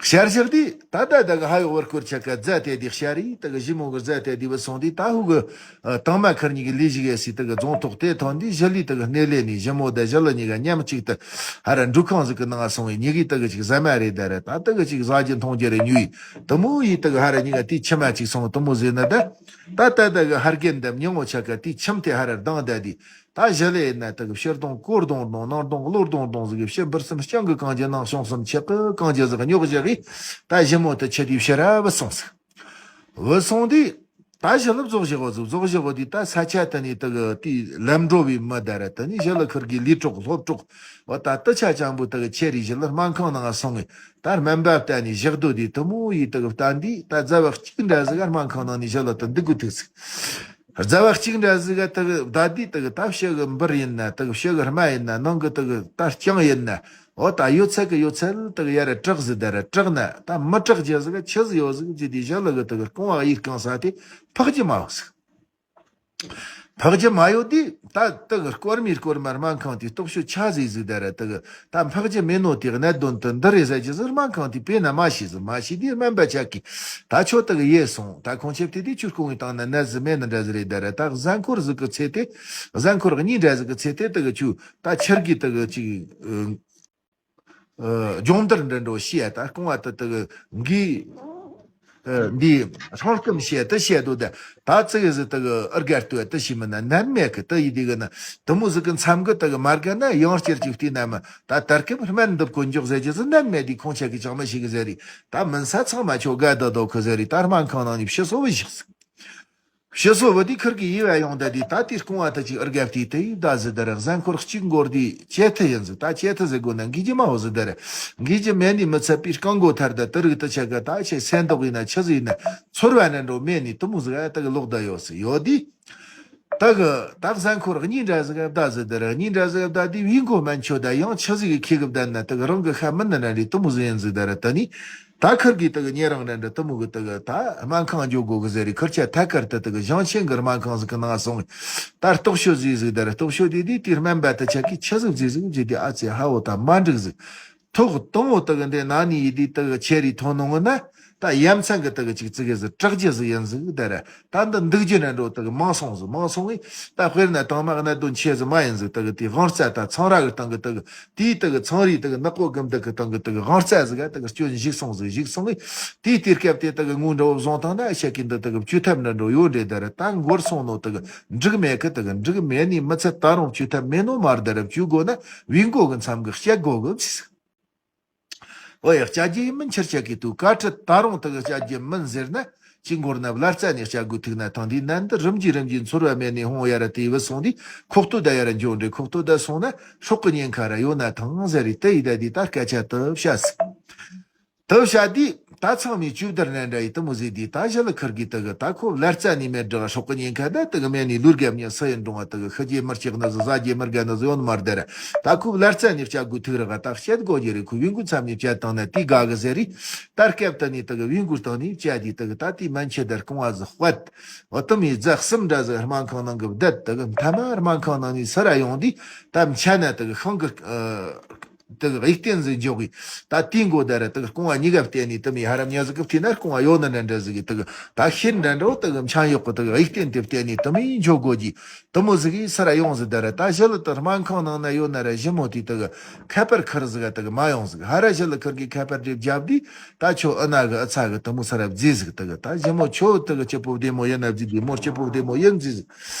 ཤར་བཞག་དུས་ད་ལྟ་ད་གི་ཧ་ཡོག་བར་སྐོར་ཆ་ག་རྫ་དེ་དེ་ཤར་རེད། ད་གི་ཞི་མོ་གི་རྫ་དེ་དེ་བུད་སོང་དུས་ད་ཧུ་གི་ཨ་དང་མ་ཁར་གཉིས་ཀྱི་ལས་ཞིག་ཡས་སི་ད་གི་རྫོང་ཐོག་དེ་ཐོན་དུས་ཞི་ལི་ད་གི་སྣེ་ལེན་ནས་ཞི་མོ་ད་ཞི་ལི་གཉིས་ཀ་མཉམ་གཅིག་ཏུ་ཧ་ར་འབྲུ་ཁང་ཟིག་གི་ནང་སོང་བས་གཉིས་ཀྱིས་ད་གི་ཅིག་ཟ་མ་རེད་ད་ར་ད་ད་གི་ཅིག་ཟ་རྒྱུ་འཐུང་རྒྱུ་རེ་ཉོས་ཡིས། དེ་མོ་ཡིས་ད་གི་ཧ་ར་གཉིས་ཀ་དེའི་ཁྱིམ་མ་ཅིག་སོང་། དེ་མོ་ཟེར་ན་ད་ད་ད་ད་གི་ཧ་རྒན་འདམ་མྱི་ངོ་ཆ་ག་དེའི་ཁྱིམ་དེ་ཧ་ར་ལྡང་བསྡད་དུས། ད་ཞི་ལི་ཡིན་ན་དེ་གི་ཕྱིར་གདོང་གོར་གདོང་གདོང་ནང་གདོང་གློ་གདོང་གདོང་ཟིག་གི་ཕྱི་འབུར་གསུམ་སྤྱང་གི་གང་ཇི་ནང་བྱུང་གསུམ་ཆེ་གི་གང་ཇི་ཟིག་རྙོག་བཞག་གི། ད་ཞི་མོ་དེ་ཆི་དེའི་ཕྱིར་ར་བུད་སོང་ཟིག། བུད་སོང་དུས་ད་ཞི་ལི་རྫོགས་བཞག་གོ་ཟིག། རྫོགས་བཞག་གོ་དུས་ད་ས་ཆ་དེ་ནས་དེ་གི་དེའི་ལམ་འགྲོ་བའི་མི་ད་ར་དེ་ནས་ཞི་ལི་ཁུར་གི་ལུས་གྲོགས་སློབ་གྲོགས་བ་ད་དེ་ཆ་ཅང་པོ་དེ་གི་ཆེ་རི་ཞི་ལི་སྨན་ཁང་ནང་སོང་ངས་ད་སྨན་པ་བསྟན་ནས་བཞག་སྡོད་དུས་དེ་མོ་ཡིས་དེ་གི་བསྟན་དུས་ད་རྫ་བ་གཅིག་འདྲ་ཟིག་ག་སྨན་ཁང་ནང་ནས་ཞི་ལི་དེ་འདུག་གི་ཐུག་ཟིག། རྫ་བ་གཅིག་འདྲ་ཟིག་ག་དེ་གི་བསྡད་དུས་དེ་གི་ད་ཕྱི་གི་འབུར་ཡིན་ན་དེ་གི་ཕྱི་གི་རྨ་ཡིན་ན་ནང་གི་དེ་གི་ད་རྐྱང་ཡིན་ན་འོ་ད་ཡོད་ཚད་གི་ཡོད་ཚད་དེ་གི་ཡ་ར་དྲག་ཟིག་ད་ར་དྲག་ན་ད་མི་དྲག་རྒྱུ་ཟིག་ག་ཆི་ཟིག་ཡོད་ཟིག་ཅི་དེ་ཞི་ལི་གི་དེ་གི་རྐང་བ་གཡས་རྐང་ས་དེ་འཕག་རྒྱུ་མ་ཡོད་ཟིག། འཕག་རྒྱུ་མ་ཡོད་དུས་ད་དེ་གི་སྐོར་མི་སྐོར་མ་སྨན་ཁང་དེ་སྟོབས་ཤུགས་ཆ་ཟིག་ཟིག་ད་ར་དེ་གི་ད་འཕག་རྒྱུ་མེད་ནོ་དེ་གི་གནད་དོན་དེ་འདི་རེད་ཟེར་རྒྱུ་ཟིག་སྨན་ཁང་དེ་དཔེ་ན་མ་ཤེས་ཟིག། མ་ཤེས་དུས་སྨན་པ་ཆ་གིས་ད་ཁྱོད་དེ་གི་ཡས་སོང་། ད་ཁོང་ཆེབ་དེ་དུས་ཁྱོད་སྐུ་ངོའི་སྟེང་ན་ནད་ཟིག་མེད་ནི་འདྲ་ཟིག་རེད་ད་ར། ད་གཟའ་འཁོར་ཟིག་གི་ཚེ་དེ་གཟའ་འཁོར་གཉིས་འདྲ་ཟིག་གི་ཚེ་དེ་དེ་གི་ཁྱོད་ད་ཁྱེར་གི་དེ་གི་ཅིག་ཨ་སྦྱོང་བརྡར་འདྲ་འགྲོ་བྱས་ད་རྐང་བ་དེ་དེ་གི་འགའི་ཨ་འདི་སྲང་སྐམ་བྱས་དེ་བྱས་དོ། ད་ད་ཙི་གི་ཟི་དེ་གི་ཨར་གར་ལྟོས་དེ་ཤི་མིན་ན་ནད་མེད་གི། དེ་ཡི་དེ་གི་ན་དེ་མོ་ཟིག་གི་མཚམས་གི་དེ་གི་མ་དགའ་ན་ཡང་བསྐྱར་གཅིག་བལྟས་ན་མི་ད་དར་ཁེབས་སྨན་འདེབས་གོ་འཇོག་ཟེར་རྒྱུ་ཟི་ནད་མེད་དེ་ཁོང་ཆ་གི་ཅང་མི་ཤེས་གི་ཟེར་རེད། ད་མིན་ས་ཚང་མ་ཁྱོད་དགའ་ད་དོ་གི་ཟེར་རེད། ད་སྨན་ཁང་ནང་ནས་ཕྱི་སོ་བུ་བཞག་ཟིག། ཕྱི་སོ་བུ་དེ་ཁུར་གི་ཡི་བ་ཡོང་ད་དེ་ད་དེ་རྐང་བ་ད་ཅིག་ཨར་ག་བལྟས་དེ་ཡི་ད་ཟི་ད་ར་གཟའ་འཁོར་གཅིག་འགོར་དེ་ཅེ་ཐི་ཡིན་ཟིག། ད་ཅེ་ཐི་ཟི་དགོས་ན་འགི་ཅི་མ་ཧོ་ཟི་ད་ར་འགི་ཅི་མེད་ནི་མི་ཚད་པའི་རྐང་མགོ་ཐར་ད་དེ་རིགས་དེ་ཆ་ག་ད་ཆེ་སེན་ཏོག་ཡིན་ན་ཆི་ཟི་ཡིན་ན་ཚོར་བ་ན་འགྲོ་མེད་ནི་དེ་མོ་ཟིག་ཨ་ད་གི་ལོག་ད་ཡོད་ཟི་ཡོད་དེ། ད་གི་ད་གཟའ་འཁོར་གཉིས་འདྲ་ཟིག་ཨ་ད་ཟི་ད་ར་གཉིས་འདྲ་ཟིག་ཨ་ད་དེ་བི་མགོ་མན་ཆོ་ད་ཡང་ཆི་ཟི་གི་ཁེ་གི་བདན་ན་ད་གི་རང་གི་ཤ་མིན་ན་ན་རི་དེ་མོ་ཟི་ཡིན་ཟིག་ད་ར། ད་ནི་ད་ཁུར་གི་ད་གི་ཉེ་རང་འདྲ་འདྲ་དེ་མོ་གི་ད་གི་ད་སྨན་ཁང་འཇོག་དགོས་གི་ཟེར་རི་ཁུར་ཆ་ཐད་ཀར་ད་ད་གི་ཞིང་ཆེན་གི་སྨན་ཁང་ཟིག་གི་ནང་སོང་། ད་རྟོག་ཞོ་ཟི་ཟིག་ད་ར་རྟོག་ཞོ་དེ་དེ་དེ་སྨན་པ་ད་ཆ་གི་ཆི་ཟིག་ཟི་ཟིག་ཟི་དེ་ཨ་ཙི་ཧ་འོ་ད་མ་འགྲིག་ཟིག། ཐོག་དང་བོ་ད་གི་འདི་ན་ནི་ཡི་དེ་ད་གི་ཆེ་རི་ཐོན་ནོ་ན། ད་ཡ་མཚན་གི་ད་གི་ཅིག་ཙི་གི་ཟི་དྲག་རྒྱུ་ཟི་ཡིན་ཟིག་ད་ར། ད་འདི་འདུག་རྒྱུ་ན་འགྲོ་ད་གི་མང་སོང་ཟི་མང་སོང་ངི། ད་དཔེར་ན་དང་མ་གནད་དོན་ཆེ་ཟི་མ་ཡིན་ཟིག། ད་གི་དེ་དབང་རྩ་ད་ཚང་ར་གི་སྟེང་གི་ད་གི་དེའི་ད་གི་ཚང་རི་ད་གི་ནག་པོ་གི་འདི་གི་སྟེང་གི་ད་གི་དབང་རྩ་ཟི་ག་ད་གི་སྐྱོན་ཞིག་སོང་ཟི་ཞིག་སོང་ངི། དེའི་དེ་སྐབས་དེ་ད་གི་ངུ་འདྲ་བོ་བཟུང་ཐང་ན་ཤ་གི་འདི་ད་གི་བཅོས་ཐབས་འདྲ་འགྲོ་ཡོད་འདྲེ་ད་ར། ད་འགོར་སོང་ནོ་ད་གི་འགྲིག་མེད་གི། ད་གི་འགྲིག་མེད་ནི་མི་ཚད་ད་རུང་བཅོས་ཐབས་མེད་ནོ་མར་ད་ར། བཅོས་དགོས་ན་བི་མགོ་གི་མཚམས་གི་བཤད་དགོས་གི་ཟི། ཨོ་ཡ་བཅའ་རྒྱུ་ཡིན་མིན་ཕྱིར་བཅའ་གི་འདུག། བཀའ་ཁྲིད་ད་རུང་དེ་གི་བཅའ་རྒྱུ་མིན་ཟེར་ན་ཅི་འགོར་ན་བླ་རྩ་ནས་བཅའ་དགོས་ཐུག་ན་ཐང་། དེའི་ནན་དུ་རིམ་གྱིས་རིམ་གྱིས་ཚོར་བ་མེད་ནས་ཧོང་ཡ་ར་དེ་བུད་སོང་དུས་ཁོག་སྟོད་ད་ཡ་ར་འཇོག་འདྲེ། ཁོག་སྟོད་ད་སོང་ན་སྲོག་གི་ཉེན་ཁ་ར་ཡོད་ན་ཐང་ཟེར་རེད། དེ་ཡི་ད་དེ་ད་སྐད་ཆ་དུ་བཤད་སི། དུ་བཤད་དུས་ད་ཚང་མས་ཅུབ་དར་ནན་འདྲ་ཡི་དུ་མོ་ཟེ་དུས་ད་ཞི་ལི་ཁུར་གི་དེ་གི་ད་ཁོ་བླ་རྩ་ནས་མེད་འདྲ་སྲོག་གི་ཉེན་ཁ་ད་དེ་གི་མེད་ནས་ལུས་རྒྱབ་ཉེ་སུ་ཡིན་འགྲོ་བ་དེ་གི་ཤི་རྒྱུ་མི་སྐྱེག་ནི་ཟི་ཟ་རྒྱུ་མི་རྒ་ནི་ཟི་ཡོད་མར་དེ་ར། ད་ཁོ་བླ་རྩ་ནས་བཅའ་དགོས་ཐུག་ར་ག་ད་བཤད་དགོས་རྒྱུ་རེད། ཁོ་བི་མགོའི་མཚམས་ནས་བཅའ་བཏང་ན་དེ་དགའ་གི་ཟེར་རེད། ད་སྐབས་དེ་ནས་དེ་གི་བི་མགོའི་སྟེང་ནས་བཅའ་དུས་དེ་གི་ད་དེ་མན་ཆད་དར་རྐང་བ་ཟི་དཔད། འོ་དུ་མོའི་རྫ་གསུམ་འདྲ་ཟི་སྨན་ཁང་ནང་གི་བསྡད། དེ་གི་མཐའ་མ་སྨན་ཁང་ནང་ནས་སུ་ར་ཡོང་དུས་ད་མཆན་ན་དེ་གི་ཤིང་གི་ཨ། དེ་གི་གཡུག་རྟེན་ཟིག་འཇོག་གི། ད་དེའི་མགོ་ད་ར་དེ་གི་རྐང་བ་གཉིས་ཀ་བསྟན་ནས་དུ་མི་ཧ་རམ་ཉ་ཟིག་གི་བལྟས་ན་རྐང་བ་ཡོད་ན་འདྲ་འདྲ་ཟིག་གི་དེ་གི་ད་ཤེལ་འདྲ་འདྲ་བོ་དེ་གི་མཆན་གཡོག་གི་དེ་གི་གཡུག་རྟེན་དེ་བསྟན་ནས་དུ་མི་འཇོག་དགོས་ཀྱི། དུ་མོ་ཟིག་གི་སུ་ར་ཡོང་ཟིག་ད་ར། ད་ཞི་ལི་དུ་སྨན་ཁང་ནང་ན་ཡོད་ན་ར་ཞི་མོ་དེ་དེ་གི་ཁ་པར་ཁུར་ཟིག་ག་དེ་གི་མ་ཡོང་ཟིག། ཧ་ར་ཞི་ལི་ཁུར་གི་ཁ་པར་དེ་བརྒྱབ་དུས་ད་ཁྱོད་ཨ་ན་གི་ཨ་ཚ་གི་དུ་མོ་སུ་ར་བརྫིས་ཟིག། དེ་གི་ད་ཞི་མོ་ཁྱོད་དེ་གི་སྐྱིད་པོ་བདེ་མོ་ཡིན་ན་བརྫིས་དུས་མོ་སྐྱིད་པོ་བདེ་མོ་ཡིན་བརྫིས་ཟིག།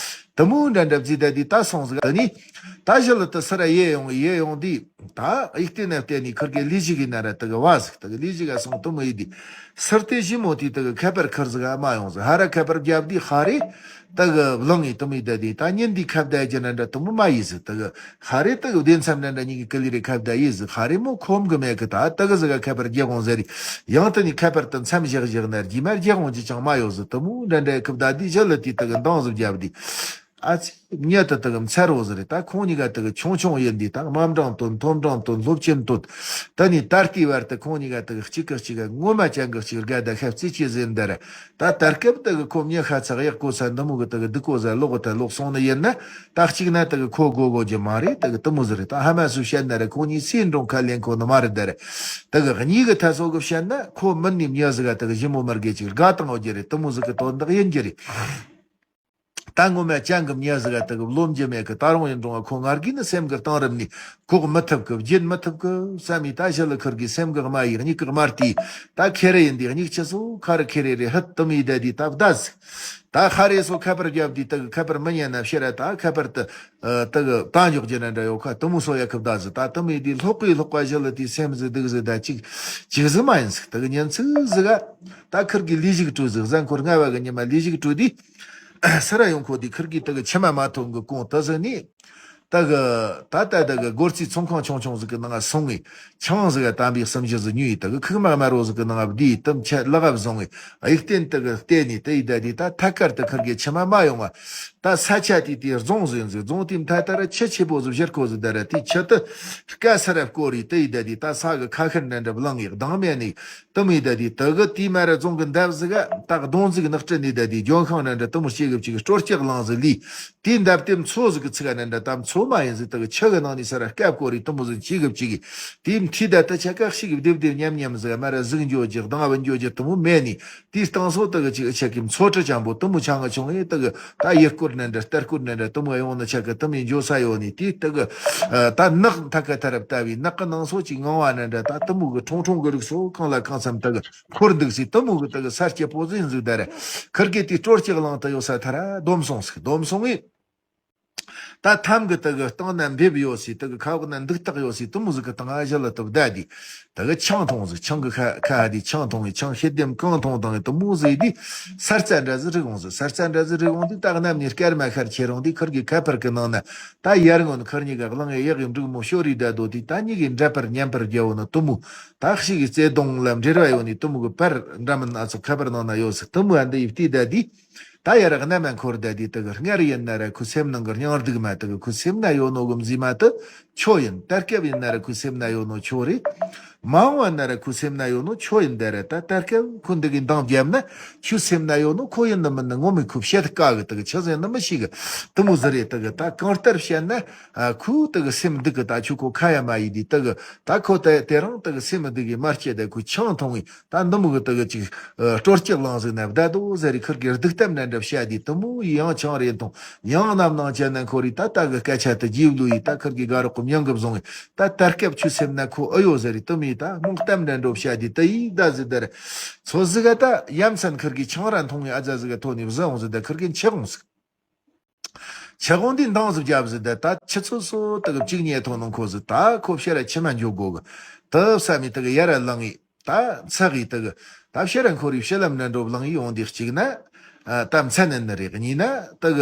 དུ་མོ་འདྲ་འདྲ་བརྫིས་ད་དུས་ད་སོང་ཟིག། ད་ནི་ད་ཞི་ལི་དུ་སུ་ར་ཡེ་ཡོང་ཡེ་ཡོང་དུས། ད་ཡིག་སྟེང་ན་བལྟས་ནས་ཁུར་གི་ལས་ཞིག་གི་ན་ར་དེ་གི་བ་ཟིག། དེ་གི་ལས་ཞིག་ག་སོང་དུ་མོ་ཡི་དུས། སུར་དེ་ཞི་མོ་དེ་དེ་གི་ཁ་པར་ཁུར་ཟིག་ག་མ་ཡོང་ཟིག། ཧ་ར་ཁ་པར་བརྒྱབ་དུས་ཧ་རེ་དེ་གི་བླངས་ཡི་དུ་མོ་ཡི་ད་དུས། ད་ཉིན་དེ་ཁ་བརྡ་རྒྱུ་ན་འདྲ་དུ་མོ་མ་ཡི་ཟིག། དེ་གི་ཧ་རེ་དེ་གི་བདེ་མཚམས་ན་འདྲ་གཉིས་ཀྱི་ཀི་ལི་རེ་ཁ་བརྡ་ཡི་ཟིག། ཧ་རེ་མོ་ཁོམ་གི་མེད་གི། ད་དེ་གི་ཟིག་ག་ཁ་པར་རྒྱག་འོང་ཟེར་རེ། ཡང་དེ་ནས་ཁ་པར་དུ་མཚམས་བཞག་བཞག་ན་རྗེས་མ་རྒྱག་འོང་རྒྱུ་ཅང་མ་ཡོད་ཟིག། དུ་མོ་འདྲ་འདྲ་ཁུ་བརྡ་དུས་ཞི་ལི་དེ་དེ་གི་འདང་ཟིག་བརྒྱབ་དུས། ཨ་ཙི་མྱི་དེ་དག་གི་མཚར་བོ་ཟིག་རེད། ད་ཁོང་གཉིས་ཀ་དག་གི་ཆུང་ཆུང་ཡིན་དུས་ད་དམའ་འབྲིང་བཏོན། མཐོ་འབྲིང་བཏོན། སློབ་ཆེན་བཏོན། ད་ནི་ད་ལྟའི་བར་དུ་ཁོང་གཉིས་ཀ་དག་གི་གཅིག་གིས་གཅིག་ག་ངོ་མ་ཅང་གིས་གཅིག་དགའ་ད་ཤ་བརྩི་ཅི་ཟིན་འདི་རེད། ད་ད་སྐབས་དག་གི་ཁོ་མྱི་ཤ་ཚ་གཡག་གོ་ས་འདི་མོ་གི་དག་གི་སྡུག་གོ་ས་ལོག་གི་ད་ལོག་སོང་ནི་ཡིན་ན། ད་གཅིག་ན་དག་གི་ཁོ་དགོ་དགོ་རྒྱུ་མ་རེད། དག་གི་དེ་མོ་ཟིག་རེད། ད་ཧ་མ་སུ་བཤད་ན་རེད། ཁོ་གཉིས་སུའི་འགྲོ་ཁ་ལེན་གོ་ནི་མ་རེད་འདི་རེད། དག་གི་གཉིས་གི་ཐད་སོ་གི་བཤད་ན་ཁོ་མིན་ནི་མྱི་ཟིག་ག་དག་གི་ཞི་མོ་མི་དགེ་ཅིག་དགའ་བཏང་འོ་རྒྱུ་རེད། དེ་མོ་ཟིག་གི་དོན་དག་ཡིན་རྒྱུ་རེད། ད་ངོ་མ་ཅང་གི་མྱི་ཟིག་ག་དག་གི་རློམ་རྒྱུ་མེད་གི། ད་རུང་ཡིན་རུང་ཁོ་ང་རྒྱལ་ནི་སེམས་གི་གཏིང་རིམ་ནས་འགོག་མི་ཐུབ་གི། བརྗེད་མི་ཐུབ་གི་བསམ་མི། ད་ཞི་ལི་ཁུར་གི་སེམས་གི་དམའ་ཡི་མྱིག་གི་དམར་དེ། ད་ཁེ་རེ་ཡིན་དེ་མྱིག་ཆུ་སོ་ཁ་རི་ཁེ་རེ་རེ་ཧད་དུ་མི་ད་དེ་ད་བདའ་ཟིག་ད་ཁ་རེ་སོ་ཁ་པར་རྒྱབ་དེ་དག་གི་ཁ་པར་མི་ཉན་ན་ཕྱིར་ར་ད་ཁ་པར་དུ་དག་གི་ད་འཇོག་རྒྱུ་ན་འདྲ་ཡོད་ཁ་དུ་མོ་སོ་ཡ་ཁབ་བདའ་ཟིག་ད་དུ་མི་དེ་ལྷོག་གི་ལྷོག་པ་ཞི་ལི་དེ་སེམས་ཟིག་སྡུག་ཟིག་ད་ཅིག་ཅིག་ཟིག་མ་ཡིན་ཟིག་དག་གི་ཉིན་ཚིག་ཟིག་ག་ད་ཁུར་གི་ལས་ཞིག་བྲོས་ཟིག་གཟའ་འཁོར་ལྔ་བ་གི་ཉི་མ་ལས་ཞིག་བྲོས་དེ། སི་ར་ཡོང་ཁོ་དེ་ཁུར་གི་དག་གི་མཆི་མ་མ་ཐོན་གི་གོང་དུ་ཟིག་ནི། དག་གི་ད་ད་དག་གི་སྒོར་རྩིས་ཚོང་ཁང་ཆུང་ཆུང་ཟིག་གི་ནང་ང་སོང་ངས་ཆང་ཟིག་ག་དམ་པའི་གསུམ་བཞི་ཟིག་ཉོས་ཡི། དག་གི་ཁུག་མ་དམར་རོ་ཟིག་གི་ནང་ང་བསྡུས་ཡི། དུམ་ཆད་ལག་ག་བཟུང་ངས་གཡུག་རྟེན་དག་གི་བལྟས་ནས་དེ་ཡི་ད་དེ་ད་ཐད་ཀར་དུ་ཁུར་གི་མཆི་མ་མ་ཡོང་བ། ད་ས་ཆ་དེ་དེ་རྫོང་ཟིག་ཡིན་ཟིག་རྫོང་དེ་མཐའ་ད་ར་ཆུ་ཆེ་པོ་ཟིག་བཞུར་ཁོ་ཟིག་ད་ར་དེ་ཆུ་དུ་སྐ་སི་ར་བསྐོར་ཡི། དེ་ཡི་ད་དེ་ད་ས་གི་ཁ་ཤར་འདྲ་འདྲ་བླངས་ཡི་གདང་མེད་ནས། དུ་མི་ད་དེ་དུ་གི་དེའི་མ་ར་རྫོང་གི་འདབས་ཟིག་ག་ད་གདོང་ཟིག་ནག་ཁྲི་ནས་ད་དེ་ལྗོན་ཤིང་འདྲ་འདྲ་དུ་མོ་སྐྱེ་གི་བཅུག་སྲོ་སྐྱག་ལངས་ཟིག་ལི། དེའི་འདབས་དེ་མཚོ་ཟིག་གི་ཚིག་ག་འདྲ་འདྲ་ད་མཚོ་མ་ཡིན་ཟིག་དུ་གི་ཆུ་གི་ནང་ནས་ས་ར་སྐབས་སྐོར་རི་དུ་མོ་ཟིག་སྐྱེ་གི་བཅུག་གི། དེའི་མཐིལ་ད་དུ་ཆ་ཀ་ཤིག་གི་བདེབ་བདེབ་ཉམས་ཉམས་ཟིག་མ་ར་ཟིག་འགྱོ་རྒྱུ་གདང་བ་འགྱོ་རྒྱུ་དུ་མོ་མེད་ནི། དེའི་སྟེང་སོ་དུ་གི་ཅིག་ཆ་གི་མཚོ་གྲུ་ཅན་པོ་དུ་མོ་ཆང་གི་ཆུང་ཡི་དུ་གི་ད་ཡུལ་སྐོར་འདྲ་འདྲ་རྟ་སྐོར་འདྲ་འདྲ་དུ་མོ་ཡོང་ནི་ཆ་གི་དུ་མི་འགྱོ་ས་ཡོད་ནི། དེའི་དུ་གི་ད་ནག་མཐའ་ཀ་ཐ་རབ་ལྟ་བུའི་ནག་གི་ནང་སོ་ཅིག་ངང་བ་ན་འདྲ་ད་དུ་མོ་གི་ཁྲུང་ཁྲུང་གི་རིགས་སོ་གང་ལ་གང་འཚམ་དུ་གི་འཁོར་འདུག་སི་དུ་མོ་གི་དུ་གི་ས་སྐྱ་པོ་ཟིན་ཟིག་ད་ར་ཁུར་གི་དེ་སྲོ་སྐྱག་ལངས་དུ་ཡོད་ས་ཐ་ར་སྡོམ་སོང་ཟིག་སྡོམ་སོང་ངི། ད་ཐམ་གི་དུ་གི་སྟེང་ན་འབེབས་ཡོད་སི་དུ་གི་ཁ་འོག་ན་འདུག་སྟེགས་ཡོད་སི་དུ་མོ་ཟིག་གི་སྟེང་ཨ་ཞལ་ལ་དུ་བདའ་དི། དུ་གི་ཆང་འཐུང་ཟིག་ཆང་གི་ཁ་ཁ་ཧ་དི་ཆང་འཐུང་བའི་ཆང་ཤེད་ལྡེམ་གང་འཐུང་དང་དུ་མོ་ཟིག་དི། ས་རྩ་འདྲ་ཟིག་རིག་འོང་ཟིག་ས་རྩ་འདྲ་ཟིག་རིག་འོང་དི་ད་གནམ་ནས་སྐར་མ་ཤར་ཁྱེར་འོང་དི་ཁུར་གི་ཁ་པར་གི་ནང་ན་ད་ཡར་སྔོན་ཁུར་གཉིས་ཀ་གླང་ཡི་གཡག་གི་འབྲུག་མོ་ཤོ་རི་ད་དོ་དི་ད་གཉིས་གི་འདྲ་པར་མཉམ་པར་རྒྱལ་བོ་ནི་དུ་མོ། ད་ཤི་གི་བརྩེ་དུང་ལ་འབྲེལ་བ་ཡོད་ནི་དུ་མོ་གི་པར་འདྲ་མིན་ཨ་ཚོ་ཁ་པར་ནང་ན་ཡོད་ཟིག་དུ་མོ་ཨ་འདི་ཡི་བལྟས་ད་དི། ད་ཡར་གནམ་མ་འཁོར་ད་དི་དུ་གི་སྔར་ཡིན་ན་ར་ཁོའི་སེམས་ནང་གི་སྙིང་སྡུག་མ་དུ་གི་ཁོའི་སེམས་ན་ཡོད་ནོ་གི་མཛེས་མ་དུ་ཁྱོད་ཡིན། ད་སྐབས་ཡིན་ན་ར་ཁོའི་སེམས་ན་ཡོད་ནོ་ཁྱོད་རེད། མ་འོངས་པ་ན་ར་ཁོའི་སེམས་ན་ཡོད་ནོ་ཁྱོད་ཡིན། ད་ར་ད་ད་སྐབས་ཁོ་འདི་གི་འདང་བརྒྱབ་ན་ཁྱོའི་སེམས་ན་ཡོད་ནོ་ཁོ་ཡིན་ནི་མིན་ནི་ངོ་མི་ཁོ་བཤད་དཀའ་གི་དུ་གི་ཆི་ཟེར་ནི་མི་ཤེས་གི་དུ་མོ་ཟི་རེད། དུ་གི་ད་གང་ལྟར་བཤད་ན་ཨ་ཁོའི་དུ་གི་སེམས་སྡུག་གི་ད་ཁྱོད་ཁོ་ཁ་ཡ་མ་ཡི་དི་དུ་གི་ད་ཁོ་དེ་དེ་རང་དུ་གི་སེམས་སྡུག་གི་མ་སྐྱེ་ད་ཁོའི་ཆང་འཐུང་བའི། ད་འདི་མོ་གི་དུ་གི་ཅིག་ཨ་སྲོ་སྐྱག་ལངས་ཟིག་ན་བདའ་དོ་ཟེར་རི་ཁུར་གི་སྡུག་གཏམ་འདྲ་འདྲ་བཤད་དི་དུ་མོ་ཡི་ཡང་ཆང་རེ་འཐུང་ཡང་རྣམ་སྣང་ཅན་ན་འཁོར་རི་ད་ད་གི་སྐད་ཆ་དུ་རྗེས་ལུས་ཡི་ད་ཁུར་གི་དགའ་རོགས་གི་མྱང་གི་བཟུང་ངི་ད་ད་སྐབས་ཁྱོད་སེམས་ན་ཁོ་ཨེ་ཡོད་ཟེར་རི་དུ་མོ་ཡི་ད་སྨོན་གཏམ་འདྲ་འདྲ་བཤད་དི་དུ་ཡི་ད་ཟི་དར་ཚོ་ཟི་ག་ད་ཡ་མཚན་ཁུར་གི་ཆང་ར་འཐུང་བའི་ཨ་ཛ་ཟི་ག་ཐོག་ནས་བཟི་འོང་ཟི་ད་ཁུར་གི་འཆི་འོང་ཟི། ཆེ་གོང་འདི་འདང་ཟིག་རྒྱབ་ཟིག་ད་ད་ཆུ་ཚོད་སོ་དག་གཅིག་ཉལ་ཐོག་ནང་ཁོ་ཟིག་ད་ཁོ་ཕྱིར་ར་ཁྱིམ་མ་འཇོག་དགོ་གི་དུ་བསམ་མི་དག་ཡར་ར་ལངས་ཡི་ད་ཚག་ཡི་དག་ད་ཕྱིར་ར་འཁོར་ཡི་ཕྱི་ལམ་ན་འགྲོ་ལངས་ཡི་ཡོང་དེ་གཅིག་ན་ད་མཚན་ནི་ནི་རེད། གཉིས་ན་དག་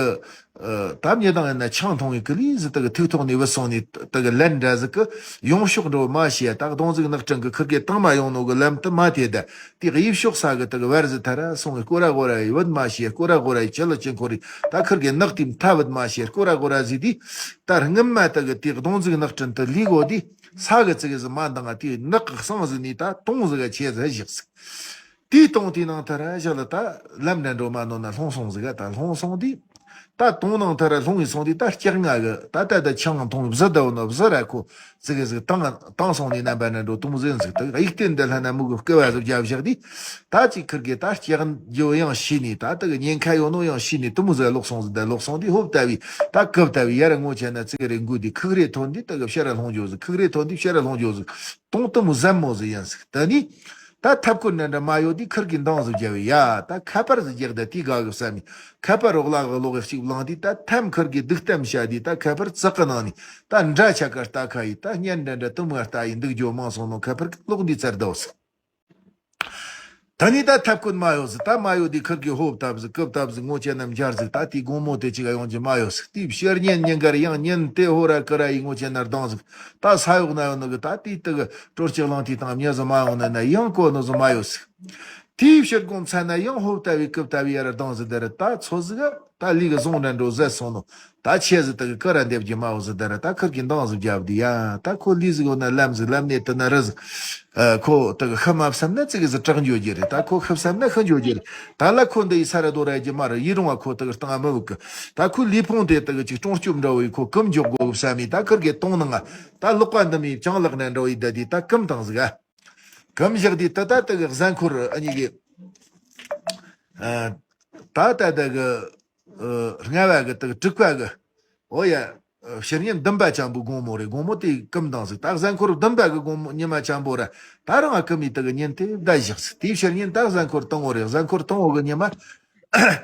ད་མྱི་དང་ཡིན་ན་ཆང་འཐུང་ཡི་ཀི་ལི་ཟིག་དག་ཐུག་ཐོག་ནས་བུད་སོང་ནས་དག་ལན་འདྲ་ཟིག་གི་ཡོང་ཕྱོགས་འགྲོ་མ་ཤེས་ད་གདོང་ཟིག་ནག་ཀྲང་གི་ཁུར་གེ་དང་མ་ཡོང་ནོ་གི་ལམ་དུ་མ་དེ་ད། དེ་གཡས་ཕྱོགས་ས་གི་དག་བར་ཟི་ཐ་ར་སོང་གི་སྐོ་ར་གོ་ར་ཡི་བུད་མ་ཤེས། སྐོ་ར་གོ་ར་ཡི་ཆི་ལ་ཅི་འཁོར་རི་ད་ཁུར་གི་ནག་དེ་མཐའ་བུད་མ་ཤེས། སྐོ་ར་གོ་ར་ཟི་དི་ད་སྔུན་མ་དག་གི་དེ་གདོང་ཟིག་ནག་ཀྲིན་དུ་ལི་གོ་དི་ས་གི་ཙི་གི་ཟི་མ་འདང་ང་དེ་ནག་གི་གསང་ཟི་ནི་ད་དོང་ཟི་ག་ཆེ་ཟི་བཞག་ཟི། དེ་དོང་དེ་ནང་ཐ་ར་ཞི་ལ་ད་ལམ་འདྲ་འགྲོ་མ་ནོ་ན་ལྷུང་སོང་ཟི་ག་ད་ལྷུང་སོང་དི། ད་དོང་ནང་ཐ་ར་ལྷུང་ཡི་སོང་དི་ད་སྐྱག་ང་གི་ད་ད་ད་ཆང་འཐུང་བཟི་ད་འོ་ན་བཟི་ར་ཁོ་ཙི་གི་ཟིག་བཏང་བཏང་སོང་ནི་རྣམ་པ་ན་འགྲོ་དུང་ཟེན་ཟིག་ད་གཡུག་རྟེན་འདི་ལྷ་ན་མུ་གུ་སྐུ་བ་ཟིག་རྒྱབ་བཞག་དི། ད་ཅིག་ཁུར་གི་ད་སྐྱག་འགྱོ་ཡང་ཤི་ནི་ད་ད་གི་ཉེན་ཁ་ཡོད་ནོ་ཡང་ཤི་ནི་དུ་མུ་ཟིག་ལོག་སོང་ཟིག་ད་ལོག་སོང་དི་ཧོབ་ལྟ་བི་ད་གབ་ལྟ་བི་ཡར་ངོ་ཆེ་ན་ཙི་གི་རེ་འགུ་དི་ཁུག་རེ་ཐོན་དི་ད་གི་ཕྱིར་ར་ལྷུང་འགྱོ་ཟིག་ཁུག་རེ་ཐོན་དི་ཕྱིར་ར་ལྷུང་འགྱོ་ཟིག་དོང་དུ་མུ་ཟམ་མོ་ཟིག་ཡིན་ཟིག་ད་ནི། ད་ཐབ་ཀོ་ནན་འདྲ་མ་ཡོད་དེ་ཁུར་གི་འདང་ཟིག་རྒྱབ་ཡ། ད་ཁ་པར་ཟིག་རྒྱག་ད་དེ་དགའ་གི་བསམ་མི། ཁ་པར་རོགས་ལ་གི་ལོག་གི་གཅིག་བླངས་དེ་ད་ཐམ་ཁུར་གི་སྡིག་གཏམ་བྱ་དེ་ད་ཁ་པར་ཙག་གི་ནང་ནས་ད་འདྲ་ཆ་ག་ལྟ་ཁ་ཡི་ད་བརྙན་འདྲ་འདྲ་དུ་མ་ལྟ་ཡི་འདུག་རྒྱུ་མང་སོང་ནོ་ཁ་པར་གི་ལོག་འདི་ཚར་ད་བ་སི། ད་ནི་ད་ཐབ་ཀོ་མ་ཡོད་ཟིག་ད་མ་ཡོད་དེ་ཁུར་གི་ཧོབ་ཐབ་ཟིག་ཀུབ་ཐབ་ཟིག་ངོ་ཆེ་ན་འབྱར་ཟིག་ད་དེ་དགོང་མོ་དེ་ཅིག་ག་ཡོང་རྒྱུ་མ་ཡོད་ཟིག་དེ་ཕྱིར་ཉན་ཉན་གར་ཡང་ཉན་དེ་ཧོ་ར་ཀི་ར་ཡི་ངོ་ཆེ་ན་ལྡང་ཟིག་ད་ས་འོག་ན་ཡོད་ནི་གི་ད་དེའི་དུ་གི་སྲོ་སྐྱག་ལངས་དེའི་སྟེང་མྱི་ཟིག་མ་ཡོང་ནི་ན་ཡང་གོ་ནི་ཟིག་མ་ཡོད་ཟིག་དེའི་ཕྱིར་དགོང་ཚ་ན་ཡང་ཧོབ་ལྟ་བི་ཀུབ་ལྟ་བི་ཡར་ལྡང་ཟིག་དེ་ར་ད་ཚོ་ཟིག་ག་ ད་ལུས་གི་བཟུང་འདྲ་འགྲོ་ཟེར་སོང་ནོ། ད་ཆེ་ཟིག་དག་གི་ཀི་ར་འདེབས་རྒྱུ་མ་འོ་ཟིག་ད་ར། ད་ཁུར་གི་འདང་ཟིག་རྒྱབ་དུས་ཡ། ད་ཁོ་ལུས་ཟིག་འོ་ན་ལམ་ཟིག་ལམ་ནས་དུ་ན་རི་ཟིག་ཨ། ཁོ་དག་གི་ཤི་མ་བསམ་ན་ཙི་གི་ཟིག་དྲག་འགྱོ་རྒྱུ་རེད། ད་ཁོ་ཤི་བསམ་ན་ཤི་འགྱོ་རྒྱུ་རེད། ད་ལ་ཁོ་འདི་ཡི་ས་ར་རྡོ་ར་རྒྱུ་མ་རེད། ཡི་རུང་བ་ཁོ་དག་གི་སྟེང་མི་བུག་གི། ད་ཁོ་ལུས་ཕུང་དེ་དག་གི་ཅིག་སྲུང་སྐྱོབ་འདྲ་བོ་ཡི་ཁོ་ཀུམ་འཇོག་དགོ་བསམ་མི། ད་ཁུར་གི་དོང་ནང་ང་ད་ལོག་པ་འདི་མི་བྱང་ལག་ན་འདྲ་བོ་ཡི་ད་དུས་ད་ཀུམ་དང་ཟིག་ཨ། ཀུམ་བཞག་དུས་ད་ད་དག་གི་གཟའ་འཁོར་ཨ་ནི་གི། ཨ། ད་ད་དག་གི། ཨ། ལྔ་བ་གི་དག་དྲུག་པ་གི། ཨོ་ཡ། ཨ། ཕྱི་ཉིན་བདུན་པ་ཆེན་པོའི་དགོང་མོ་རེད། དགོང་མོ་དེ་ཀུམ་དང་ཟིག་ད་གཟའ་འཁོར་བདུན་པ་གི་དགོང་མོ་ཉི་མ་ཆེན་པོ་ར། ད་རང་ང་ཀུམ་མི་དག་གི་ཉིན་དེ་བསྡད་བཞག་ཟིག་དེའི་ཕྱི་ཉིན་ད་གཟའ་འཁོར་དང་བོ་རེད། གཟའ་འཁོར་དང་བོ་གི་ཉི་མ།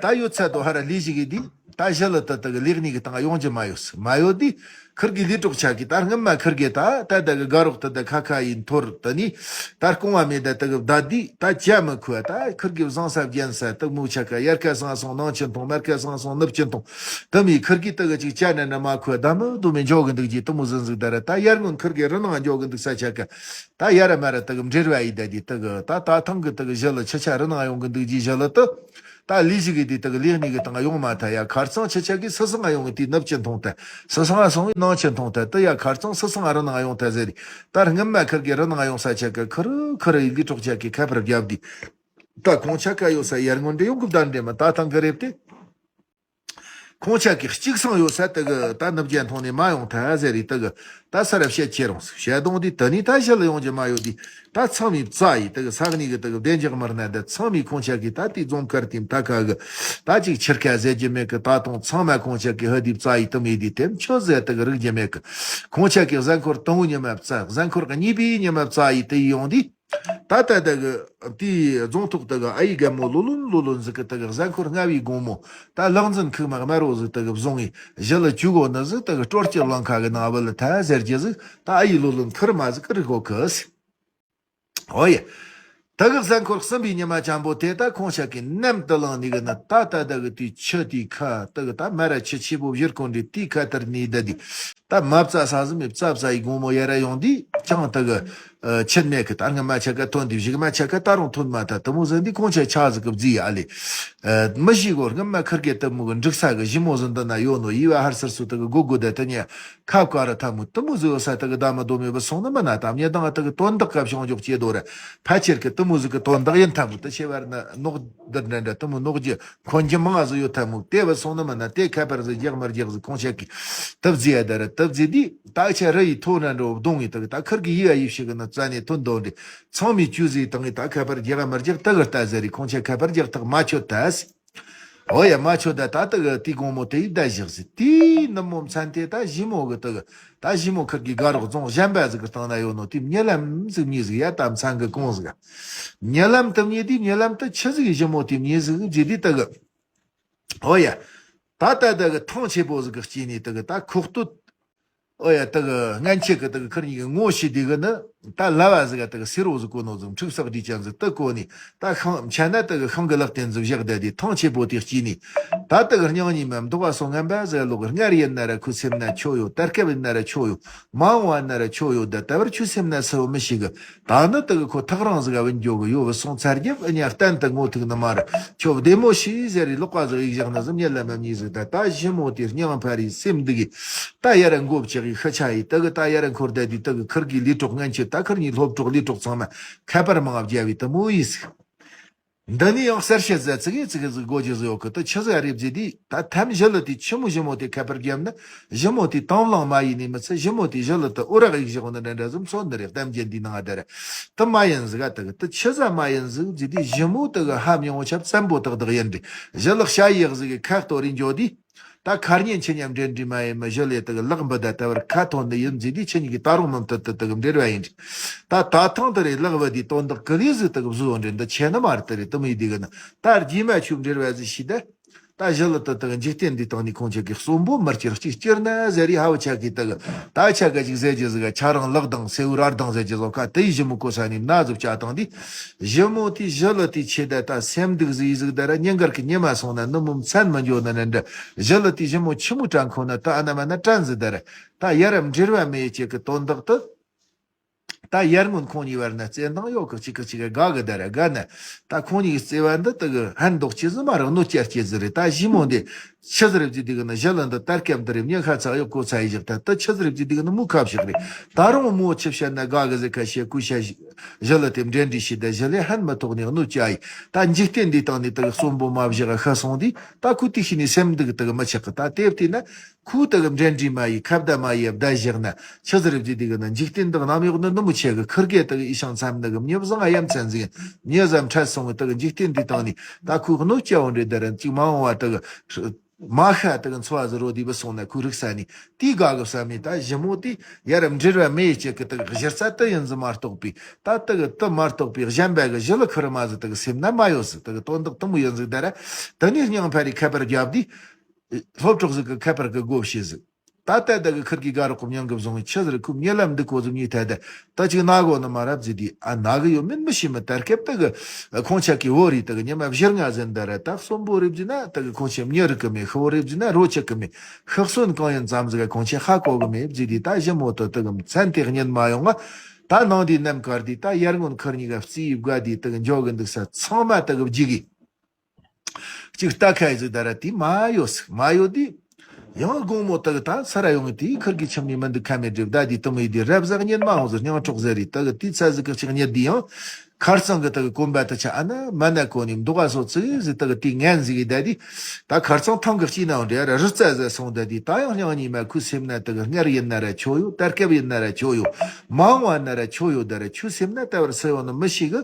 ད་ཡོད་ཚད་དུ་ཧ་ར་ལས་ཞིག་གི་དུས་ད་ཞི་ལི་ཏི་དག་གི་ལས་གནས་གི་སྟེང་ཡོང་རྒྱུ་མ་ཡོད་ཟིག་མ་ཡོད་དུས། ཁུར་གི་ལས་གྲོགས་ཆ་གི་ད་སྔོན་མ་ཁུར་གི་ད་ད་དག་གི་དགའ་རོགས་ཏི་ད་ཁ་ཁ་ཡིན་འཐོར་ཏི་ནི། ད་རྐང་བ་མེད་ད་དག་གི་བདའ་དུས་ད་ཅ་མི་ཁུ་ད་ཁུར་གི་བཟང་ས་རྒྱན་ས་དུ་མོ་ཆ་ག་ཡར་ཁ་སང་སོང་ནང་ཆེན་ཐོང་མར་ཁ་སང་སོང་ནུབ་ཆེན་ཐོང་། དུ་མི་ཁུར་གི་དག་གི་ཅིག་ཅ་ན་ན་མ་ཁུ་ད་མི་དུ་མི་འཇོག་གི་འདུག་ཅི་དུ་མོ་ཟིན་ཟིག་ད་ར། ད་ཡར་སྔོན་ཁུར་གི་རི་ནང་འཇོག་གི་འདུག་ས་ཆ་ག་ད་ཡར་མ་ར་དག་གི་འབྲེལ་བ་ཡི་ད་དུས་དག་གི་ད་ད་ཐང་གི་དག་གི་ཞི་ལི་ཆ་ཆ་རི་ནང་ཡོང་གི་འདུག་ཅི་ཞི་ལི་ཏི། ད་ལས་ཞིག་གི་དུས་དག་ལས་གནས་གི་སྟེང་ཡོང་མ་ཐལ། ཡ་ཁར་ཚང་ཆ་ཆ་གི་སི་སང་ཡོང་གི་དུས་ནུབ་ཅི་མཐོང་ཐལ། སི་སང་སོང་བའི་ནང་ཅི་མཐོང་ཐལ། དུ་ཡ་ཁར་ཚང་སི་སང་རི་ནང་ཡོང་ཐལ་ཟེར་རེད། ད་སྔོན་མ་ཁུར་གི་རི་ནང་ཡོང་ས་ཆ་གི་ཁུ་རུ་ཁུ་རུ་ཡི་ལུས་གྲོགས་ཆ་གི་ཁ་པར་རྒྱབ་དུས། ད་ཁོང་ཆ་ག་ཡོད་ས་ཡར་སྔོན་འདྲེ་ཡོང་གི་བདའ་འདྲེ་མ་ད་ཐང་གི་རེད་དེ། ཁོང་ཆ་གི་གཅིག་སང་ཡོད་ས་དུ་གི་ད་ནུབ་རྒྱ་མཐོང་ནས་མ་ཡོང་ཐལ་ཟེར་རེད། དུ་གི་ད་ས་ར་བཤད་ཁྱེད་རང་སུ་བཤད་གཏོང་དུས་དུ་ནི་ད་ཞི་ལི་ཡོང་རྒྱུ་མ་ཡོད་དུས། ད་ཚང་མའི་རྩ་ཡི་དུ་གི་ས་གནས་གི་དུ་གི་བདེ་འཇགས་མི་སྣ་འདི་ཚང་མའི་ཁོང་ཆ་གི་ད་དེ་རྫོང་དཀར་དེ་མཐའ་ཁ་གི་ད་ཅིག་ཕྱིར་ཁ་ཟེར་རྒྱུ་མེད་གི། ད་དུང་ཚང་མ་ཁོང་ཆ་གི་ཧི་དིབ་རྩ་ཡི་དུ་མེད་དུས་དེ་ཆོ་ཟེར་དུ་གི་རིག་རྒྱུ་མེད་གི། ཁོང་ཆ་གི་གཟའ་འཁོར་དང་པོའི་ཉི་མ་རྩ་གཟའ་འཁོར་གཉིས་པའི་ཉི་མ་རྩ་ཡི་དུ་ཡི་ཡོང་དུས། ད་ལྟ་དག་གི་དེའི་རྫོང་ཐོག་དག་གི་ཨ་ཡི་རྒན་མོ་ལོ་ལོན་ལོ་ལོན་ཟིག་གི་དག་གི་གཟའ་འཁོར་ལྔ་བའི་དགོང་མོ་ད་ལག་འཛིན་ཁུག་མ་དམར་བོ་ཟིག་དག་གི་བཟུང་ངས་ཞི་ལི་བཅུག་གོ་ནི་ཟིག་དག་གི་སྤྲོ་སྐྱིད་གླིང་ཁ་གི་ནང་བུད་ལ་ཐལ་ཟེར་རྒྱུ་ཟིག་ད་ཨ་ཡི་ལོ་ལོན་ཁུར་མ་ཟིག་གི་རིག་གོ་གི་ཟིག་ཨོ་ཡ། དག་གི་གཟའ་འཁོར་གསུམ་པའི་ཉི་མ་ཆེན་པོ་དེ་ད་ཁོང་ཆ་གི་ནམ་དུ་ལངས་ནི་གི་ན་ད་ད་དག་གི་དེའི་ཆུ་དེའི་ཁ་དག་གི་ད་མ་ར་ཆུ་ཆེ་པོ་བཞུར་གོ་འདྲི་དེའི་ཁ་དར་ནི་ད་དི། ད་མ་བཙའ་ས་ཟིག་མི་བཙའ་བཙའ་ཡི་དགོང་མོ་ཡ་ར་ཡོང་དུས་ཅང་དུ་གི་ཨ་ཆད་མེད་གི། ད་སྔ་མ་ཆ་ག་ཐོན་དུས་གཞུག་མ་ཆ་ག་ད་རུང་ཐོན་མ་ཐལ། དུ་མོ་ཟིན་དུས་ཁོང་ཆ་ཆ་ཟིག་གི་བརྫིས་ཡ་ཨ་ལེ། ཨ་མི་ཤི་གོ་སྔ་མ་ཁུར་གེ་དུ་མོ་གི་འགྲིག་ས་གི་ཞི་མོ་ཟིན་དུ་ན་ཡོད་ནོ་ཡི་བ་ཧར་སར་སུ་དུ་གི་སྒོ་སྒོ་ད་དུ་ཉ་ཁབ་ཀ་ར་ཐ་མོ་དུ་མོ་ཟིག་ཡོད་ས་དུ་གི་ད་མ་དོ་མེད་བུ་སོང་ནི་མི་ན། ད་མྱི་དང་དུ་གི་དོན་དག་ག་བྱུང་འཇོག་བྱེད་དོ་ར་ཕལ་ཆེར་གི་དུ་མོ་ཟིག་གི་དོན་དག་ཡིན་ཐ་མོ་དུ་ཆེ་བར་ན་ནོག་འདི་འདྲ་འདྲ་དུ་མོ་ནོག་རྒྱུ། འཁོན་གྱི་མང་ཟིག་ཡོད་ཐལ་མོ། དེ་བུད་སོང་ནི་མིན་ན། དེ་ཁ་པར་ཟིག་རྒྱག་མི་རྒྱག་ཟིག་ཁོང་ཆ་གི་དུ་བརྫིས་ཡ་ད་ར་དུ་བརྫིས་དུས་ད་ཆ་རི་ཡི་ཐོ་ན་འགྲོ་གདོང་ངི་དུ་གི་ད་ཁུར་གི་ཡི་ཡ་ཡི་ཤི་གི་ན་རྩ་ནས་ཐོན་དོ་འདྲི་ཚང་མའི་ཅུ་ཟིག་བཏང་ངི་ད་ཁ་པར་རྒྱག་མི་རྒྱག་དུ་གི་ལྟ་ཟེར་རི་ཁོང་ཆ་ཁ་པར་རྒྱག་ཐག་མ་ཆོད་ད་སི། ཨོ་ཡ་མ་ཆོད་ད་ད་དུ་གི་དེའི་དགོང་མོ་དེ་ཡི་ད་བཞག་ཟིག་དེའི་ནུབ་མོ་མཚན་དེ་ད་ཞི་མོ་གི་དུ་གི་ད་ཞི་མོ་ཁུར་གི་དགའ་རོགས་རྫོང་གཞན་པ་ཟིག་གི་སྟེང་ན་ཡོད་ནོ་དེ་མྱི་ལམ་ཟིག་མྱི་ཟིག་ཡ་ད་མཚན་གི་གོང་ཟིག་མྱི་ལམ་དུ་མྱི་དེ་མྱི་ལམ་དུ་ཆི་ཟིག་ཞི་མོ་དེ་མྱི་ཟིག་བརྫིས་དུས་དུ་གི་ཨོ་ཡ། ད་ལྟ་དག་གི་ཐང་ཆེ་པོ་ཟིག་གི་དཀྱིལ་ནས་དག་གི་ད་ཁོག་སྟོད། ཨོ་ཡ་དག་གི་སྔན་ཆད་གི་དག་གི་ཁུར་གཉིས་ཀྱི་ངོ་ཤེས་དུས་གི་ནི་ད་ལ་བ་ཟིག་ག་དག་གི་སེར་བོ་ཟིག་གོན་ནོ་ཟིག་འཁྲུག་སག་སྒྲིག་ཅན་ཟིག་དུ་གོན་ནས་ད་ཤིང་མཆན་ན་དག་གི་ཤིང་གི་ལག་རྟེན་ཟིག་བཞག་བསྡད་དེ་ཐང་ཆེ་པོ་དེ་དཀྱིལ་ནས་ད་དག་གི་སྙིང་ཉེ་མ་མདོག་བ་སོ་ངན་པ་ཟིག་ལོག་གི། སྔར་ཡིན་ན་ར་ཁོའི་སེམས་ན་ཁྱོ་ཡོད། ད་སྐབས་ཡིན་ན་ར་ཁྱོ་ཡོད། མ་འོངས་བ་ན་ར་ཁྱོ་ཡོད། ད་ད་བར་ཁྱོའི་སེམས་ན་སུ་ཡོད་མི་ཤེས་གི། ད་ནི་དེ་གི་ཁོ་ཐག་རིང་ཟིག་ག་བུད་འགྱོ་གི་ཡོད། བུད་སོང་ཚར་རྒྱབ་ཨ་ཉ་གཏན་དུ་ངོ་ཐུག་ནི་མ་རེད། ཁྱོད་བདེ་མོ་ཤི་ཟེར་རི་ལོག་པ་ཟིག་ཡིག་བཞག་ནི་ཟིག་མྱི་ལ་མ་མྱི་ཟིག་ད་ད་ཞི་མོ་དེ་སྙིང་འཕར་རི་སེམས་སྡུག་གི། ད་ཡ་ར་མགོ་བཅག་གི་ཤི་ཆ་ཡི་དེ་གི་ད་ཡ་ར་འཁོར་བསྡད་དུས་དེ་གི་ཁུར་གི་ལུས་གྲོགས་སྔན་ཆད་ད་ཁུར་གཉིས་སློབ་གྲོགས་ལུས་གྲོགས་ཚང་མ་ཁ་པར་མང་བརྒྱབ་བི་དེ་མོ་ཡིས། འདི་ནི་ཡང་གསལ་བཤད་ཟ་ཙི་གི་ཙི་གི་ཟིག་དགོས་རྒྱུ་ཟིག་ཡོད་གི། དེ་ཆི་ཟིག་རེད་ཟེར་དུས་ད་ཐམ་ཞི་ལི་དེ་ཆི་མོ་ཞི་མོ་དེ་ཁ་པར་བརྒྱབ་ན། ཞི་མོ་དེ་དང་བླངས་མ་ཡིན་ནི་མི་ཚད། ཞི་མོ་དེ་ཞི་ལི་དེ་ཨོ་རག་ཡིག་བཞག་ནི་འདྲ་འདྲ་ཟིག་མཚོན་ནི་རེད། གཏམ་རྒྱན་འདི་ནང་ང་དེ་རེད། དེ་མ་ཡིན་ཟིག་ག་དེ་གི་དེ་ཆི་ཟིག་མ་ཡིན་ཟིག་ཟེར་དུས་ཞི་མོ་དེ་གི་ཧ་མྱོང་བོ་ཆབ་བཙན་པོ་དག་དག་ཡིན་རེད། ཞི་ལི་ཤ་ཡག་ཟིག་གི་ཁ་གཏོར་རིན་འཇོག་དུས། ད་ཁ་ཉན་ཆི་མཉམ་འབྲེལ་འདྲིས་མ་ཡིན་མི་ཞི་ལི་དེ་གི་ལག་འབུ་ད་ད་བར་ཁ་ཐོན་ནི་ཡིན་ཟེར་དུས་ཆི་ཉིད་ཀྱི་ད་རུང་མུ་མཐུད་དུ་དེ་གི་འབྲེལ་བ་ཡིན་རེད། ད་ད་ཐང་དེ་རེད་ལག་བུ་དེ་དོན་དག་གི་ལས་ཟིག་དེ་གི་བཟོ་འདྲེན་འདི་ཆེ་ནི་མ་རེད། དེ་རེད་དེ་མོ་ཡིན་དུས་གི་ན་ད་རྗེས་མ་ཆུ་འབྲེལ་བ་ཟིག་ཤི་ད། ད་ཞི་ལི་དེ་དེ་གི་འཇིག་རྟེན་འདི་སྟེང་ནས་ཁོང་ཆ་གི་གསོན་པོ་མི་སྐྱུར་གཅིག་སྐྱུར་ན་ཟེར་རི་ཧ་བ་ཆ་གི་དེ་གི་ད་ཆ་ག་ཅིག་ཟེར་རྒྱུ་ཟིག་ག་ཆ་རང་ལག་དང་སེའུ་ར་དང་ཟེར་རྒྱུ་ཟོ་ཁ་དེ་ཡི་ཞི་མོ་གོ་ས་ནས་ན་ཟུག་ཆ་དང་དེ། ཞི་མོ་དེ་ཞི་ལི་དེ་ཆེ་ད་ད་སེམས་སྡུག་ཟིག་ཟིག་ད་ར་ཉིན་དཀར་གི་ཉི་མ་སོང་ན་ནུབ་མོ་མཚན་མི་འཇོག་ན་ན་འདྲ། ཞི་ལི་དེ་ཞི་མོ་ཆི་མོ་དྲན་ཁོ་ན་ད་ཨ་ན་མ་ན་དྲན་ཟིག་ད་ར། ད་ཡ་ར་འབྲེལ་བ་མེད་ཅིག་གི་དོན་དག་ཏུ། ད་ཡར་སྔོན་ཁོང་གཉིས་བར་ན་བརྩེ་འདང་ཡོད་གི། གཅིག་གི་གཅིག་གི་དགའ་གི་ད་ར་དགའ་ན། ད་ཁོང་གཉིས་བརྩེ་བ་འདི་དག་ཧན་འདོགས་ཆེ་ཟི་མ་རག་གནོད་སྐྱེལ་སྐྱེ་ཟི་རེད། ད་ཞི་མོ་འདི་ཆི་ཟི་རེད་བརྫི་དུས་གི་ན། ཞི་ལི་འདི་ལྟར་སྐྱབས་འདི་རེད། མྱི་ཁ་ཚ་གཡོག་གོ་ཚ་ཡི་བཞག་ད་ད་ཆི་ཟི་རེད་བརྫི་དུས་གི་ན་མུ་ཁ་བཞག་རེད། ད་རུང་མོ་ཆི་བཤད་ན་དགའ་གི་ཟེར། ཁ་བཤད་ཀུ་བཤད། ཞི་ལི་དེ་འབྲེལ་འདྲིས་ཤི་ད་ཞི་ལི་ཧན་མི་ཐོག་ནས་གནོད་སྐྱེལ་ཡི། ད་འཇིག་རྟེན་འདི་སྟེང་ནས་དག་གསོན་པོ་མ་བཞག་ཤི་སོང་དུས། ད་ཁུ་དེ་ཤི་ནས་སེམས་སྡུག་དག་མི་ཆགས་གི། ད་དེ་བལྟས་ན། ཁོས་དག་འབྲེལ་འདྲིས་མ་ཡི་ཁ་བརྡ་མ་ཡི་བརྡ་བཞག་ན་ཆི་ཟི་རེད་བརྫི་དུས་གི་ན། འཇིག་རྟེན་འདི་གནམ་འོག་ནི་ནུ་མོ་ཆེ་གི། ཁིར་གེ་དག་ཡི་ཤང་མཚམས་ནི་གི་མྱི་བཟང་ཡ་མཚན་ཟིག་མྱི་ཟམ་ཁྲལ་སོང་གི། དག་འཇིག་རྟེན་འདི་སྟེང་ནས་ད་ཁོས་གནོད་སྐྱེལ་བོ་འདྲེ་ད་རན་ཅིག་མ་འོང་བ་དག་མ་ཤ་དག་འཚོ་བ་ཟི་རོ་དེ་བུ་སོང་ན་ཁོས་རིག་ས་ནི་དེའི་དགའ་གི་བསམ་མི། ད་ཞི་མོ་དེ་ཡར་འབྲེལ་བ་མེད་ཅིག་གི་དག་གཞི་རྩ་དུ་ཡིན་ཟི་མ་གཏོགས་པའི། ད་དག་དུ་མ་གཏོགས་པའི་གཞན་པ་གི་ཞི་ལི་ཁུར་མ་ཟི་དག་སེམས་ན་མ་ཡོད་ཟི། དག་དོན་དག་དུ་མོ་ཡིན་ཟི་ད་ར། དེ་ནས་སྙིང་ཕ་རི་ཁ་པར་རྒྱབ་དུས། སློབ་གྲོགས་ཟིག་གི་ཁ་པར་གི་སྒོ་ཕྱེ་ཟིག་ད་ལྟ་ད་གི་ཁིར་གི་དགའ་རོགས་གི་མྱང་གི་བཟུང་ཆི་ཟིག་ཁུ་མྱི་ལམ་འདི་ཁོ་ཟིག་མྱི་ཐད་ད་ད་ཅིག་ན་གོ་ནི་མ་རབ་ཟི་དི་ཨ་ན་གི་ཡོད་མིན་མི་ཤེས། མི་ལྟར་སྐབས་ད་གི་ཁོང་ཆ་གི་བོ་རི་ད་གི་ཉི་མ་བཞི་ལྔ་ཟིན་ད་ར། ད་གསོན་པོ་རེ་བཟི་ན་ད་གི་ཁོང་ཆ་མྱི་རིག་གི་མེད། ཤི་བོ་རེ་བཟི་ན་རོ་ཆག་གི་མེད། ཤི་གསོན་གང་ཡིན་ཙམ་ཟིག་ཁོང་ཆ་ཧ་གོ་གི་མེད་ཟི་དི། ད་ཞི་མོ་ཏོ་ད་གི་མཚན་དེ་གཉིད་མ་ཡོང་ང་། ད་ནང་དི་ནམ་ཀར་དི་ད་ཡར་སྔོན་ཁིར་གཉིས་ཀ་རྩིས་དགའ་དི་ད་གི་འཇོག་གི་འདུག་ས་ཚང་མ་ད་གི་བརྗེད་གི། གཅིག་ལྟ་ཁ་ཡི་ཟིག་ད་ར་དེ་མ་ཡོད་ཟིག་མ་ཡོད་དེ། ཡང་དགོང་མོ་དག་ད་ས་ར་ཡོང་དེ་ཁིར་གི་ཆང་མི་མི་འདུག་ཁ་མེད་སྒྲིབ་ད་དེ་དུ་མི་དེ་རབ་ཟག་ཉིན་མ་འོང་ཟིག་སྙིང་གྲོགས་ཟེར་རི་དག་དེ་ཚ་ཟིག་གི་གཅིག་ཉིད་དེ་ཡང་ཁར་ཚང་གི་དག་གོམ་པ་དུ་ཆ་ཨ་ན་མ་ན་གོ་ནི་འདུག་ག་སོ་ཚིག་ཟིག་དག་དེ་ངན་ཟིག་གི་ད་དེ་ད་ཁར་ཚང་ཐང་གི་སྐྱིད་ན་འོང་འདྲ་ར་རི་རྩ་ཟེར་སོང་ད་དེ་ད་ཡང་སྙིང་ཉི་མ་ཁུ་སེམས་ན་དག་སྔར་ཡིན་ན་ར་ཆོ་ཡོད། ད་སྐབས་ཡིན་ན་ར་ཆོ་ཡོད། མ་འོང་བ་ན་ར་ཆོ་ཡོད། ད་ར་ཆུ་སེམས་ན་ད་བར་སེ་ཡོང་ནི་མི་ཤེས་གི།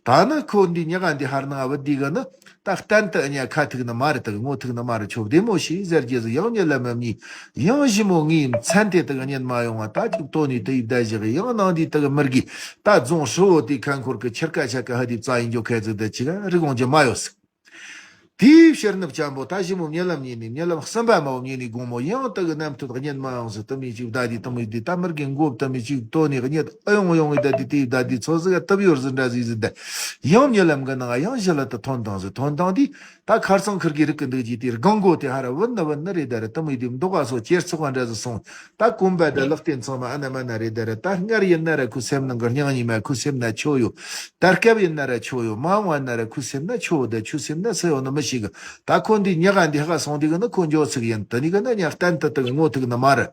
ད་ནི་ཁོ་འདི་ཉི་ག་འདི་ཧར་ན་བུ་འདི་གི་ནི། ད་གཏན་དུ་ཨ་ཉ་ཁ་ཐུག་ནི་མ་རེད། དག་ངོ་ཐུག་ནི་མ་རེད། ཆོ་བདེ་མོ་ཞིག་ཟེར་རྒྱུ་ཟིག་ཡང་ཉི་ལ་མ་མྱི་ཡང་ཞི་མོ་ངའི་མཚན་དེ་དག་ཉན་མ་ཡོང་བ་ད་ཅིག་ཏོ་ནི་དུ་ཡིབ་ད་བཞག་ཡང་ནང་འདི་དག་མི་རྒི། ད་རྫོང་ཧྲི་བོ་དེ་ཁ་འཁོར་གི་ཆིར་ཀ་ཆ་ཀ་ཧ་དིབ་རྩ་ཡིན་འཇོག་ཁ་ཚིག་ད་ཅི་ག་རི་གོང་ཅི་མ་ཡོད་ཟིག་དེའི་ཕྱིར་ནུབ་ཅམ་པོ་ད་ཞི་མོ་ཉི་ལམ་ཉིན་ནི་ཉི་ལམ་གསུམ་པ་མ་བོ་ཉིན་ནི་དགོང་མོ་ཡང་དག་གི་རྣམ་ཐོས་ཉན་མ་ཡོང་ཟིག་དུ་མི་ཅིག་ད་དི་དུ་མི་དི་ད་མི་རྒན་མགོ་དུ་མི་ཅིག་ཏོ་ནི་ཉིད་ཨ་ཡོང་ཡོང་ངི་ད་དི་དི་ད་དི་ཚོ་ཟིག་ཏབ་ཡོར་ཟིག་འདྲ་ཟིག་ཟིག་ད་ཡང་ཉི་ལམ་གི་ནང་ཡང་ཞི་ལ་དུ་ཐོན་དང་ཟིག་ཐོན་དང་དི་ད་ཁར་སང་ཁིར་གི་རིག་གི་འདུག་ཅི་དི་སྒང་གོ་དེ་ཧ་ར་བུན་ན་བུན་ན་རེད་ད་ར་དུ་མི་དི་མདོག་ག་སོ་ཅེར་ཚོགས་འདྲ་ཟིག་སོང་། ད་གོམ་པ་ད་ལག་རྟེན་ཚང་མ་ཨ་ན་མ་ན་རེད་ད་ར། ད་སྔར་ཡིན་ན་ར་ཁུ་སེམས་ནང་གི་སྙིང་ཉི་མ་ཁུ་སེམས་ན་ཆོ་ཡོད། ད་སྐབས་ཡིན་ན་ར་ཆོ་ཡོད། མ་འོང་བ་ན་ར་ཁུ་སེམས་ན་ཆོ་ཡོད། ད་ཆུ་སེམས་ན་སེ་ཡོད་ནི་མི་ཤེས་གི། ད་ཁོ་འདི་ཉག་ག་འདི་ཧ་ག་སོང་འདི་གི་ནི་ཁོ་འཇོག་ཚིག་ཡིན། དེ་ནི་གི་ན་ཉག་གཏན་དུ་དག་ངོ་ཐུག་ནི་མ་རེད།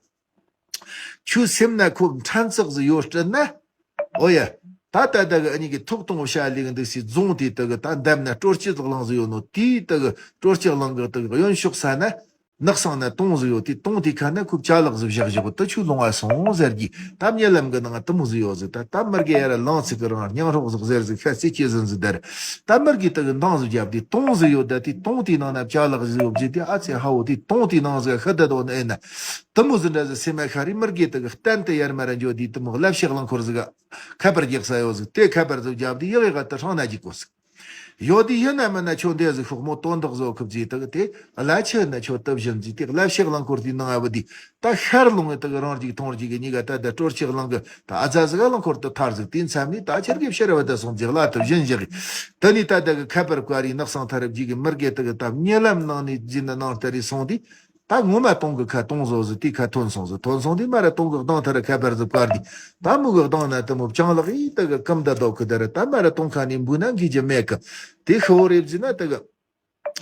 ཆུ་སེམས་ན་ཁོ་ཕྲན་ཚེགས་ཟིག་ཡོད་སྲིད་ན། ཨོ་ཡ། ད་ད་ད་གི་ཨ་ཉི་གི་ཐོག་གཏོང་བྱ་ལས་གི་འདུག་སི་རྫོང་དེ་དག་གི་ད་འདབས་ན་སྤྲོ་སྐྱིད་གླིང་ཟིག་ཡོད་ནོ། དེའི་དག་གི་སྤྲོ་སྐྱིད་གླིང་གི་དག་གི་གཡོན་ཕྱོགས་ས་ན། ནགས་སང་ན་དུང་ཟིག་ཡོད་དེ། དུང་དེ་ཁ་ན་ཁོ་ཅ་ལག་ཟིག་བཞག་བཞག་དུ་ཆུ་ལོང་བ་སོང་ཟེར་གི། ད་མྱི་ལམ་གི་ནང་དུ་མོ་ཟིག་ཡོད་ཟིག་ད་ད་མར་གི་ཡ་ར་ལང་ཚིག་གི་རང་སྙིང་རོགས་ཟིག་ཟེར་ཟིག་ཤ་ཚིག་ཅེ་ཟིན་ཟིག་དར། ད་མར་གི་དུ་གི་འདང་ཟིག་བརྒྱབ་དེ་དུང་ཟིག་ཡོད་ད་དེ་དུང་དེའི་ནང་ན་ཅ་ལག་ཟིག་ཡོད་ཟིག་དེ་ཨ་ཚེ་ཧ་བོ་དེ་དུང་དེའི་ནང་ཟིག་ཤི་ད་དོ་ནི་ཨེ་ན། དུ་མོ་ཟིག་འདྲ་ཟིག་སེམས་མ་ཤ་རི་མར་གི་དུ་གི་གཏན་དུ་ཡར་མ་ར་འཇོ་དེ་དུ་མོ་ལབ་ཤེག་རླངས་འཁོར་ཟིག་ག་ཁ་པར་རྒྱག་ས་ཡོད་ཟིག་དེ་ཁ་པར་ཟིག་བརྒྱབ་དེ་ཡག་ཡག་ག་དུ་ཧྲང་ན་ཅིག་གོ་ཟིག་ཡོད་དེ་ཡིན་ན་མིན་ན་ཁྱོད་འདི་ཟིག་ཤོག་མོ་དོན་དག་བཟོ་ཁུབ་ཅིག་དག་དེ་གླ་ཆ་ན་ཁྱོད་སྟབས་བཞིན་ཅིག་དེ་གླ་ཕྱག་རླངས་འཁོར་དེའི་ནང་ཨ་བུ་དེ་ད་ཤར་ལུང་ངི་དག་རང་ཅིག་ཐོང་ཅིག་གི་གཉིས་ཀ་ད་ད་སྤྲོ་ཆག་རླངས་གི་ད་ཨ་ཛ་ཟིག་རླངས་འཁོར་དུ་ཐར་ཟིག་དེའི་མཚམས་ནི་ད་ཁྱེར་གི་ཕྱིར་བ་ད་སོང་ཅིག་གླ་ཐུབ་བཞིན་བཞག་གི། ད་ནི་ད་དག་གི་ཁ་པར་བཀའ་རི་ནགས་སང་ཐར་རབ་ཅིག་གི་མི་རྒས་དག་གི་ད་རྨི་ལམ་ནང་ནས་ཅི་ན་ནང་ལྟ་རི་སོང་དེ། ད་ངོ་མ་དུང་གི་ཁ་དུང་བཟོ་ཟིག་དེ་ཁ་ཐོན་སོང་ཟིག་ཐོན་སོང་དེ་མ་ར་དུང་གི་གདང་ཐ་ར་ཁ་པར་ཟིག་བཀར་དེ། ད་མུ་གི་གདང་ན་དུ་མོ་བྱང་ལག་ཡིན་དུ་གི་ཀམ་ད་དོ་གི་ད་ར་ད་མ་ར་དུང་ཁ་ནས་འབུ་ན་འགི་ཅི་མེད་གི། དེ་ཤི་བོ་རེ་བཟི་ན་དུ་གི་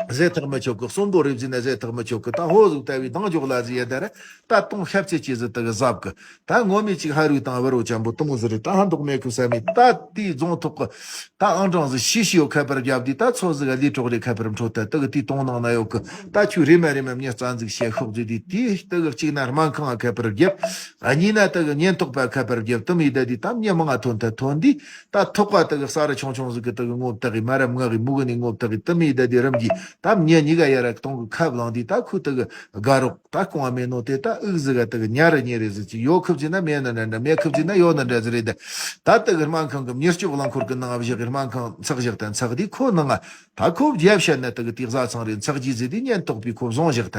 ཟེ་ཐག་མི་ཆོད་གི། གསོན་པོ་རེ་བཟི་ན་ཟེ་ཐག་མི་ཆོད་གི། ད་ཧོ་ཟིག་ལྟ་བུའི་གདང་འཇོག་ལ་ཟིག་ཡ་ད་ར་ད་དུང་ཤབ་ཚེ་ཅི་ཟིག་དུ་གི་ཟབ་གི། ད་ངོ་མི་གཅིག་ཧ་རུའི་དང་བུ་རོ་ཅམ་པོ་དུ་མོ་ཟིག་རེད། ད་ཧ་འདུག་མེད་གི་བསམ་མི་ད་དེའི་རྫོང་ཐོག་གི། ད་ཨང་གྲངས་ཟིག་ཤི་ཤི་ཡོད་ཁ་པར་བརྒྱབ་དུས་ད་ཚོ་ཟིག་ག་ལས་གྲོགས་རེ་ཁ་པར་འཕྲོད་ད་དུ་གི་དེའི་དུང་ནང་ན་ཡོད་གི། ད་ཆུ་རེ་མ་རེ་མ་མྱི་རྩ་འཛུགས་བྱེད་ཤོག་ཟིག་དེ་དེའི་དུ་གི་གཅིག་ན་སྨན་ཁང་ང་ཁ་པར་བརྒྱབ། གཉིས་ན་དུ་གི་ཉེན་རྟོག་པ་ཁ་པར་བརྒྱབ་དུ་མི་ད་དུས་ད་མྱི་མང་ང་ཐོན་ད་ཐོན་དུས་ད་ཐོག་པ་དུ་གི་ས་ར་ཆུང་ཆུང་ཟིག་གི་དུ་གི་ངོ་བཏགས་གི་མ་ར་མངག་གི་མུ་གི་ནས་ངོ་བཏགས་གི་དུ་མི་ད་དུས་རིམ་གྱིས་ད་མྱི་གཉིས་ཀ་ཡ་ར་གཏོང་གི་ཁབ་ལངས་དུས་ད་ཁུ་དུ་གི་དགའ་རོགས། ད་གོང་བ་མེད་ནོ་དེ་ད་ཨུག་ཟིག་ག་དག་ཉ་རེ་ཉེ་རེ་ཟིག་ཅིག་ཡོད་ཁུབ་ཅིག་ན་མེད་ན་འདྲ་འདྲ་མེད་ཁུབ་ཅིག་ན་ཡོད་ན་འདྲ་ཟིག་རེད། ད་དག་སྨན་ཁང་གི་མྱུར་སྐྱོབ་རླངས་འཁོར་གི་ནང་བཞག་སྨན་ཁང་ཚགས་བཞག་ད་ཚགས་དེ་ཁོ་ནང་ད་ཁོ་བརྒྱབ་བཤད་ན་དག་དེ་བཟའ་ཚང་རེ་ཚགས་ཀྱི་ཟིག་དེ་ཉེན་རྟོག་པས་ཁོ་བཟུང་བཞག་ད་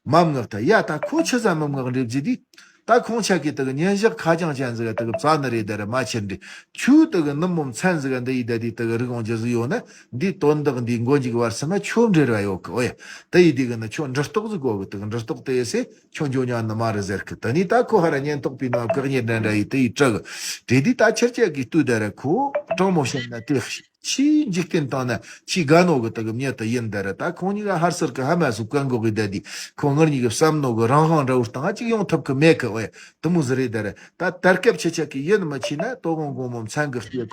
མ་མངགས་ད་ཡ་ད་ཁོ་ཆི་ཟ་མི་མངགས་འདྲེ་ཟིག་དེ། ད་ཁོང་ཆ་གི་དེ་གི་ཉིན་ཞག་ཁ་རྐྱང་ཅན་ཟིག་ག་དེ་གི་བཙལ་ནི་རེད། ད་ར་མ་ཕྱིར་འདི་ཁྱོད་དེ་གི་ནུབ་མོ་མཚན་ཟིག་ག་འདི་ཡི་ད་དེ་དེ་གི་རིག་འོང་རྒྱུ་ཟིག་ཡོད་ན། འདི་དོན་དག་འདི་མགོ་མཇུག་བར་གསུམ་ན་ཁྱོད་འབྲེལ་བ་ཡོད་གི། ཨོ་ཡ། དེ་ཡི་དེ་གི་ནི་ཁྱོད་འབྲེལ་གཏོགས་ཟིག་དགོས་གི། དེ་གི་འབྲེལ་གཏོགས་དེ་ཡི་སེ་ཁྱོད་འཇོན་ཉག་ནི་མ་རེད་ཟེར་གི། ད་ནི་ད་ཁོ་ཧ་ར་ཉན་ཐོག་པའི་ནང་བཀག་ཉེས་འདྲ་འདྲ་ཡི་དེ་ཡི་སྤྲད་གི། དེ་དུས་ད་ཆར་ཆ་གི་ལྟོས། ད་ར་ཁོ་དྲང་མོ་བཤད་ན་དེ་ཆེས་འཇིག་རྟེན་སྟེང་ན་ཆེས་དགའ་ནོ་གི་དེ་གི་མྱི་དེ་ཡིན། ད་ར་ད་ཁོང་གཉིས་ཀ་ཧར་སེར་གི་ཧ་མ་སུ་བཀག་འགོག་གི། ད་དེ་ཁོ་ངར་གཉིས་གི་བསམ་ནོ་གི་རང་དབང་འདྲ་བོ་སྟེང་ང་ཅིག་ཡོང་ཐུབ་གི་མེད་གི། ཨོ་ཡ། དེ་མོ་ཟིག་རེད། ད་ར་ད་དར་སྐབས་ཆེ་ཆ་གི་ཡིན་མི་ཆེ་ན་དོ་དགོང་དགོང་མོ་མཚན་གི་སྐྱེ་ཁུ།